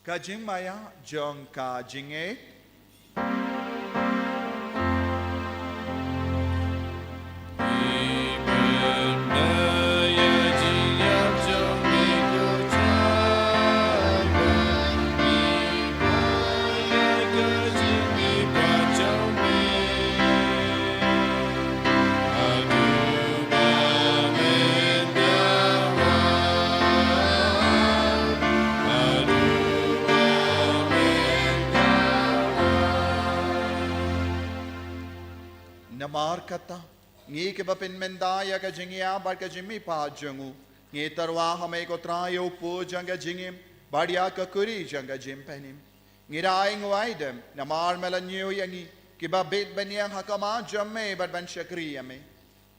Ka jingmaïa jong ka jingngeit. Namar kata, ngi kiba pynmynta ïa ka jingïap bad ka jingmihpat jong u, ngi tyrwa ha me ko Trai ïa u pud jong ka jingim bad ïa ka kuri jong ka jingpynim. Ngi da ainguh aidem namar me la ñiew ïa ngi kiba bit ban ïeng ha khmat jong me bad ban shakri ïa me.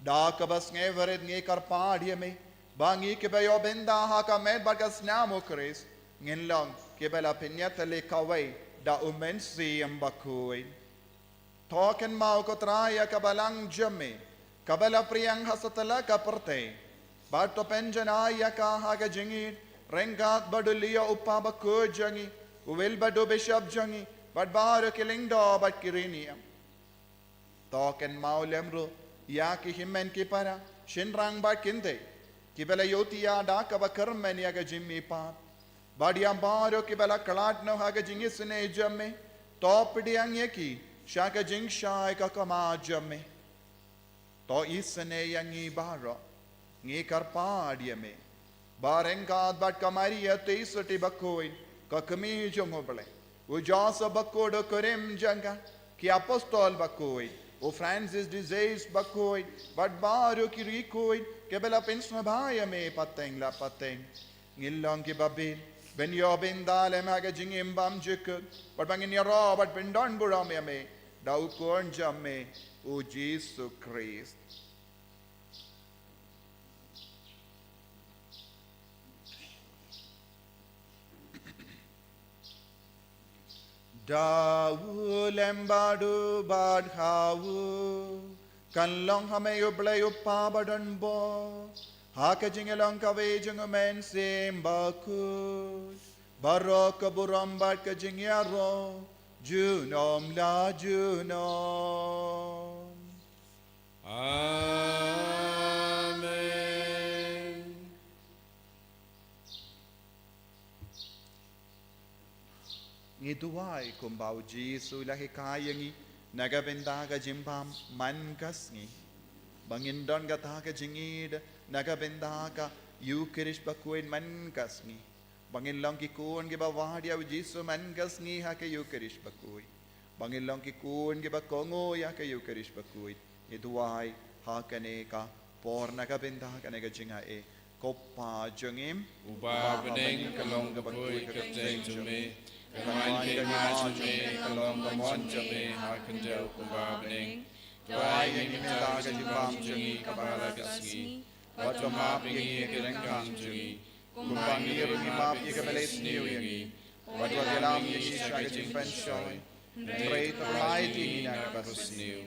Da kaba sngewrit ngi kyrpad ïa me ba ngi kiba ïoh bynta ha ka met bad ka snam u Khrist ngin long kiba la pynïatylli kawei da u Mynsiem Bakhuid. To kynmaw ko Trai ïa ka balang jong me kaba la pdiang ha satlak ka pyrthei, bad to pynjanai ïa ka ha ka jingïeit ryngkat bad u Leo u Pop bakhuid jong ngi, u Wilbert u Bishop jong ngi, bad baroh ki lyngdoh bad ki riewniam. To kynmaw lem ruh ïa ki hynmen ki para, shynrang bad kynthei kiba la ïohthiah da kaba kyrmen ïa ka jingmihpat, bad ïa baroh kiba la khlad noh ha ka jingisynei jong me. To pdiang ïa ki sha ka jingshai ka khmat jong me. To isynei ïa ngi baroh. Ngi kyrpad ïa me ba ryngkat bad ka Maria Theisotti bakhuid, ka kmie jong u Blei, u Joseph bakhuid u kurim jong ka, ki apostol bakhuid, u Francis de Sales bakhuid, bad baroh ki riewkhuid kiba la pynsngewbha ïa me pateng la pateng, ngin long kiba bit ban ïoh bynta lem ha ka jingim bymjukut, bad ba ngin ïaroh bad pyndonburom ïa me da u Khun jong me, u Jisu Khrist. Da u lem bad u bad ha u, kan long ha me u Blei u Kpa badonbor, ha ka jingïalong kawei jong u Mynsiem Bakhuid, baroh ka burom bad ka jingïaroh junom la junom. Amen. Ngi duwai kumba u Jisu u la hikai ïa ngi na ka bynta ka jingbam man ka sngi, ba ngin don kata ka jingïeid na ka bynta ka Eukharist bakhuid man ka sngi, ba ngin long ki khun kiba wad ïa u Jisu man ka sngi ha ka Eukharist bakhuid, ba ngin long ki khun kiba kohnguh ïa ka Eukharist bakhuid. Ngi duwai ha kane ka por na ka bynta kane ka jingaiei. Ko Pa jong ngi uba ha bneng, ka long kaba khuid ka kyrteng jong me, ka long ka mon jong me, ka long ka mon jong me ha khyndew kumba ha bneng. To ai ïa ngi mynta ka jingbam jong ngi kaba la ka sngi, bad to map ïa ngi ïa ki ryngkang jong ngi, kumba ngi ruh ngi map ïa kiba leh sniew ïa ngi, wat ïalam ïa ngi sha ka jingpynshoi, hynrei to pynlait ïa ngi na kaba sniew.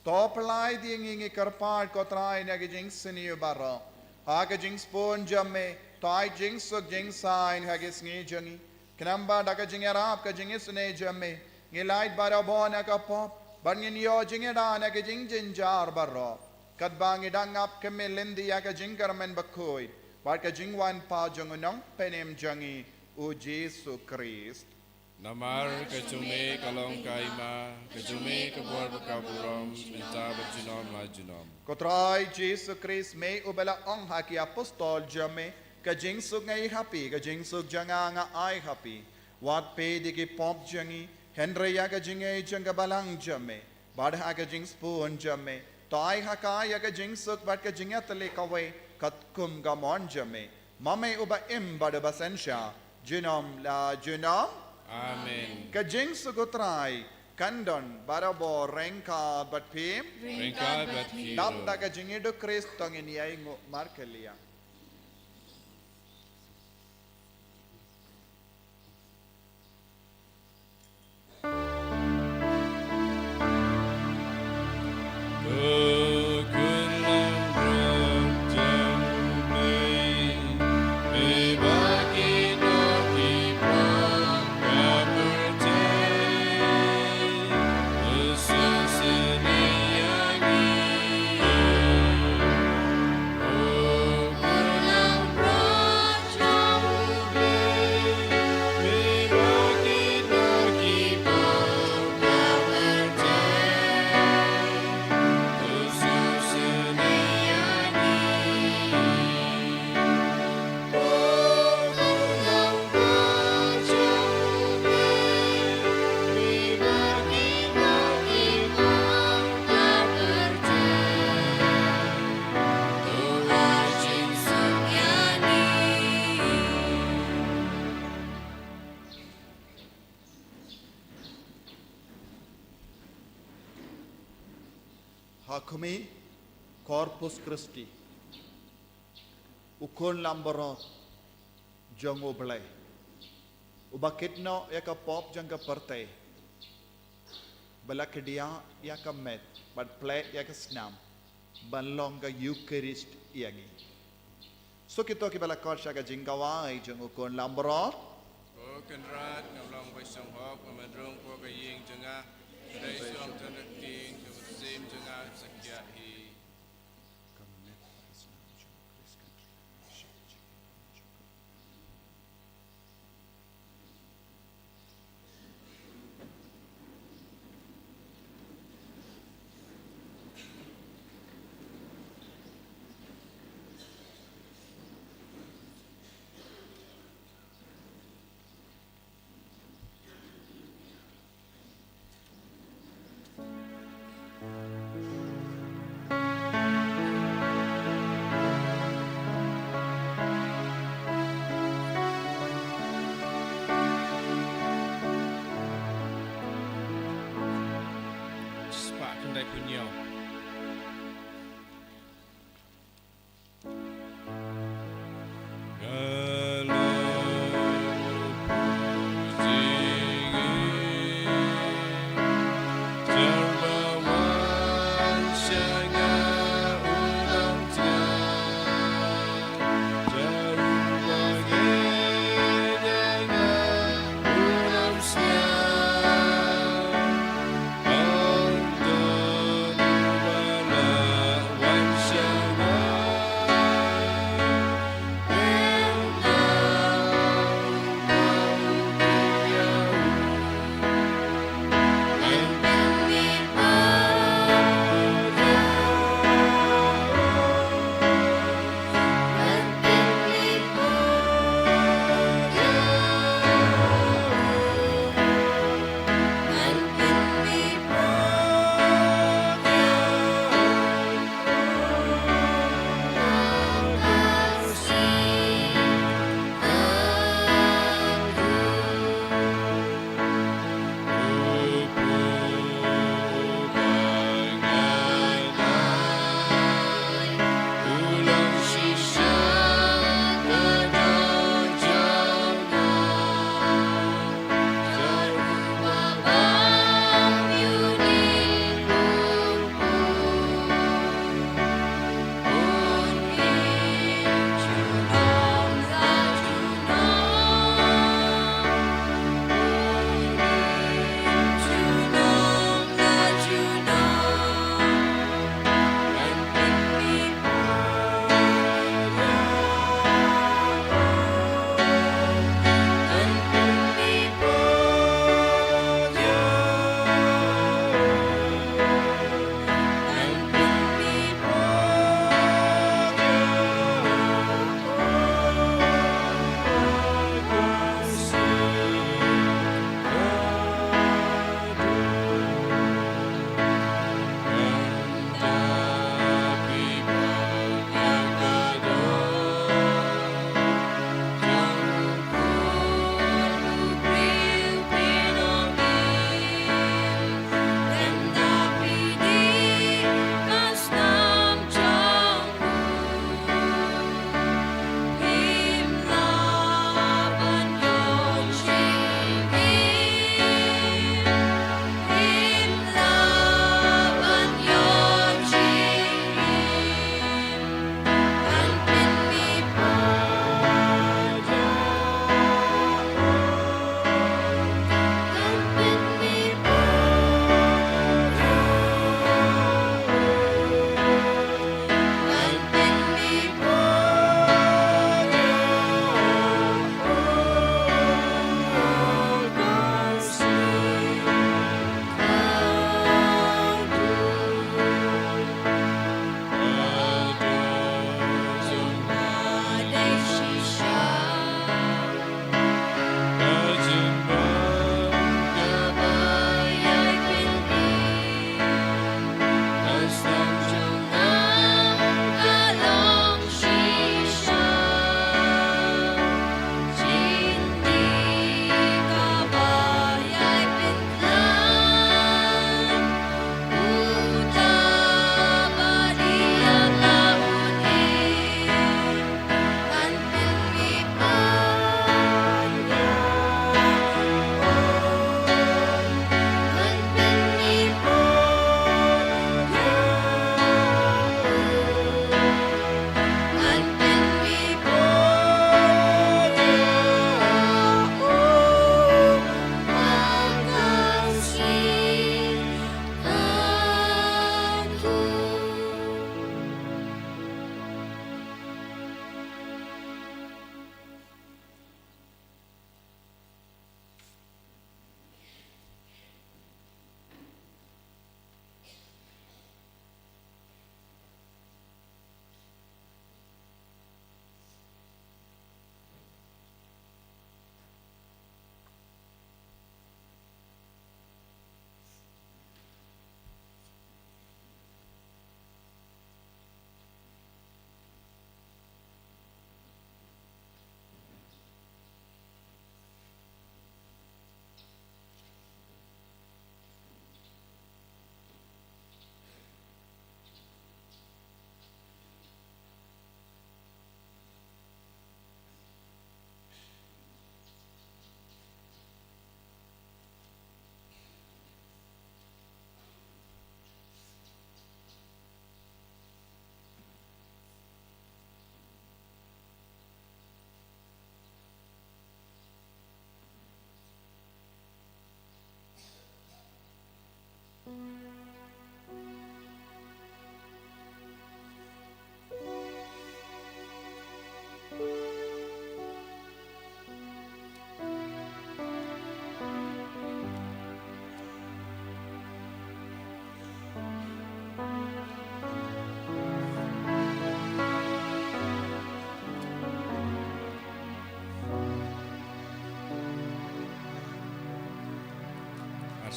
To pynlait ïa ngi, ngi kyrpad ko Trai, na ka jingsniew baroh, Ha ka jingsbun jong me, to ai jingsuk jingsaiñ ha ki sngi jong ngi. Khnang ba da ka jingïarap ka jingisynei jong me, ngin lait barabor na ka pop, bad ngin ïoh jingïada na ka jingjynjar baroh. Katba ngi dang ap khmih lynti ïa ka jingkyrmen bakhuid bad ka jingwan pat jong u Nongpynim jong ngi, u Jisu Khrist. Namar ka jong me ka long ka hima, ka jong me ka bor bad ka burom, mynta bad junom la junom. Ko Trai Jisu Khrist, me uba la ong ha ki apostol jong me, ka jingsuk nga ai ha phi, ka jingsuk jong nga nga ai ha phi. Wat peit ïa ki pop jong ngi, hynrei ïa ka jingngeit jong ka balang jong me. Bad ha ka jingsbun jong me, to ai ha ka ïa ka jingsuk bad ka jingïatylli kawei katkum ka mon jong me. Ma me uba im bad uba synshar, junom la junom. Amen. Ka jingsuk u Trai kan don barabor ryngkat bad phi. Ryngkat bad phi. Dap da ka jingïaduk Khrist to ngin ïai nguh markylliang. Ha khmih, Corpus Christi, u khun langbrot jong U Blei, uba kit noh ïa ka pop jong ka pyrthei, ba la khdiah ïa ka met bad plie ïa ka snam, ban long ka Eukharist ïa ngi. Suk kito kiba la khot sha ka jingkhawai jong u khun langbrot. Ko Kynrad, ngam long ba sngewhok ban rung hapoh ka ïing jong nga, hynrei sngewthuh ktien ka mynsiem jong nga sa khiah hi. Spah khyndai phew hynñiew.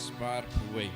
Spar pwei.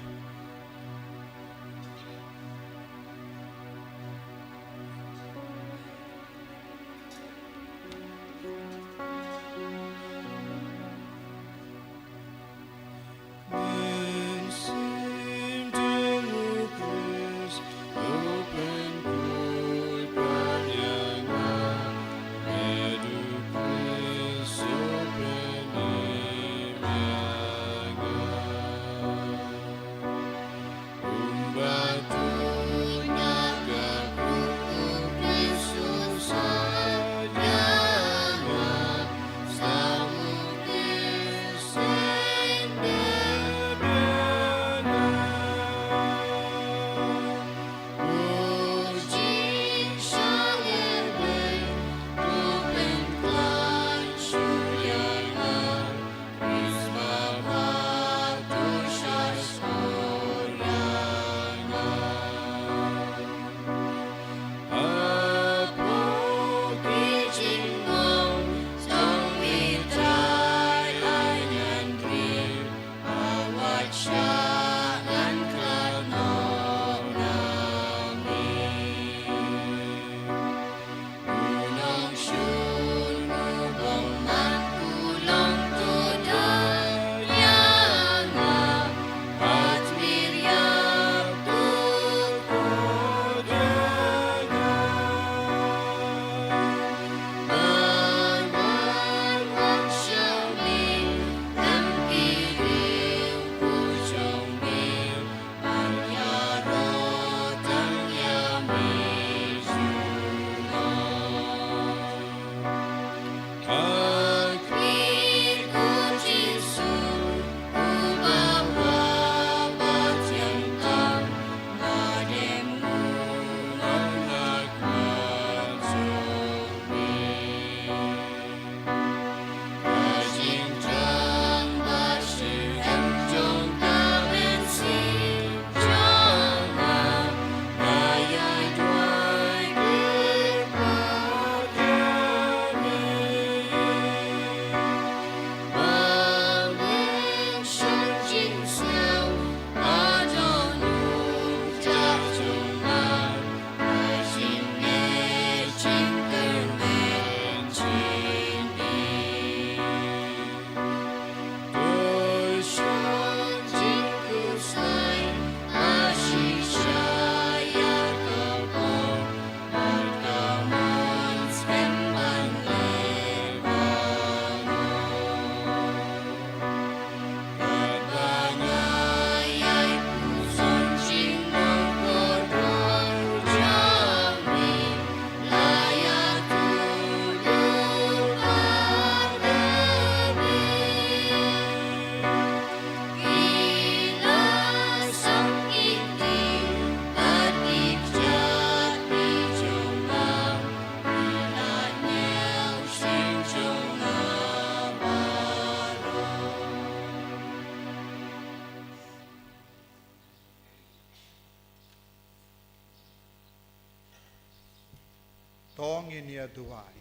To ngin ïa duwai.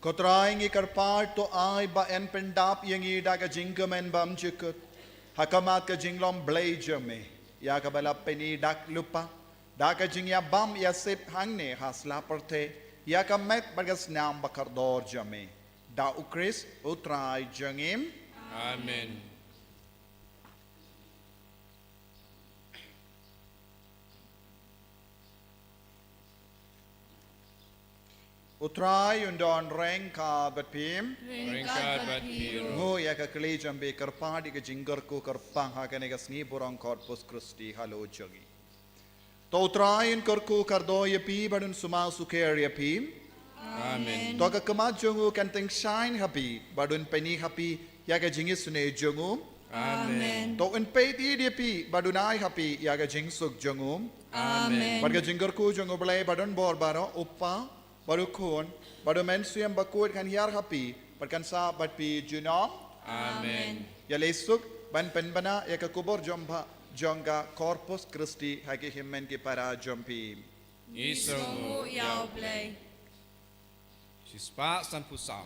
Ko Trai, ngi kyrpad to ai ba yn pyndap ïa ngi da ka jingkmen bymjukut ha khmat ka jinglong Blei jong me, ïa kaba la pyni da ka lypa da ka jingïabam ïasep hangne ha sla pyrthei, ïa ka met bad ka snam ba kordor jong me. Da U Khrist U Trai jong ngi. Amen. U Trai un don ryngkat bad phi. Ryngkat bad phi ruh. Nguh ïa ka kli jong phi, kyrpad ïa ka jingkyrkhu kyrpang ha kane ka sngi burom Corpus Christi halor jong ngi. To U Trai un kyrkhu kyrdoh ïa phi bad un sumar sukher ïa phi. Amen. To ka khmat jong u kan tyngshaiñ ha phi bad un pyni ha phi ïa ka jingisynei jong u. Amen. To un peit ïa phi bad un ai ha phi ïa ka jingsuk jong u. Amen. Bad ka jingkyrkhu jong U Blei badonbor baroh, U Kpa bad U Khun bad U Mynsiem Bakhuid kan hiar ha phi bad kan sah bad phi junom. Amen. Ïaleh suk ban pynbna ïa ka khubor jong pha jong ka Corpus Christi ha ki hynmen ki para jong phi. Ngi sngewnguh ïa U Blei. Shispah sanphew saw.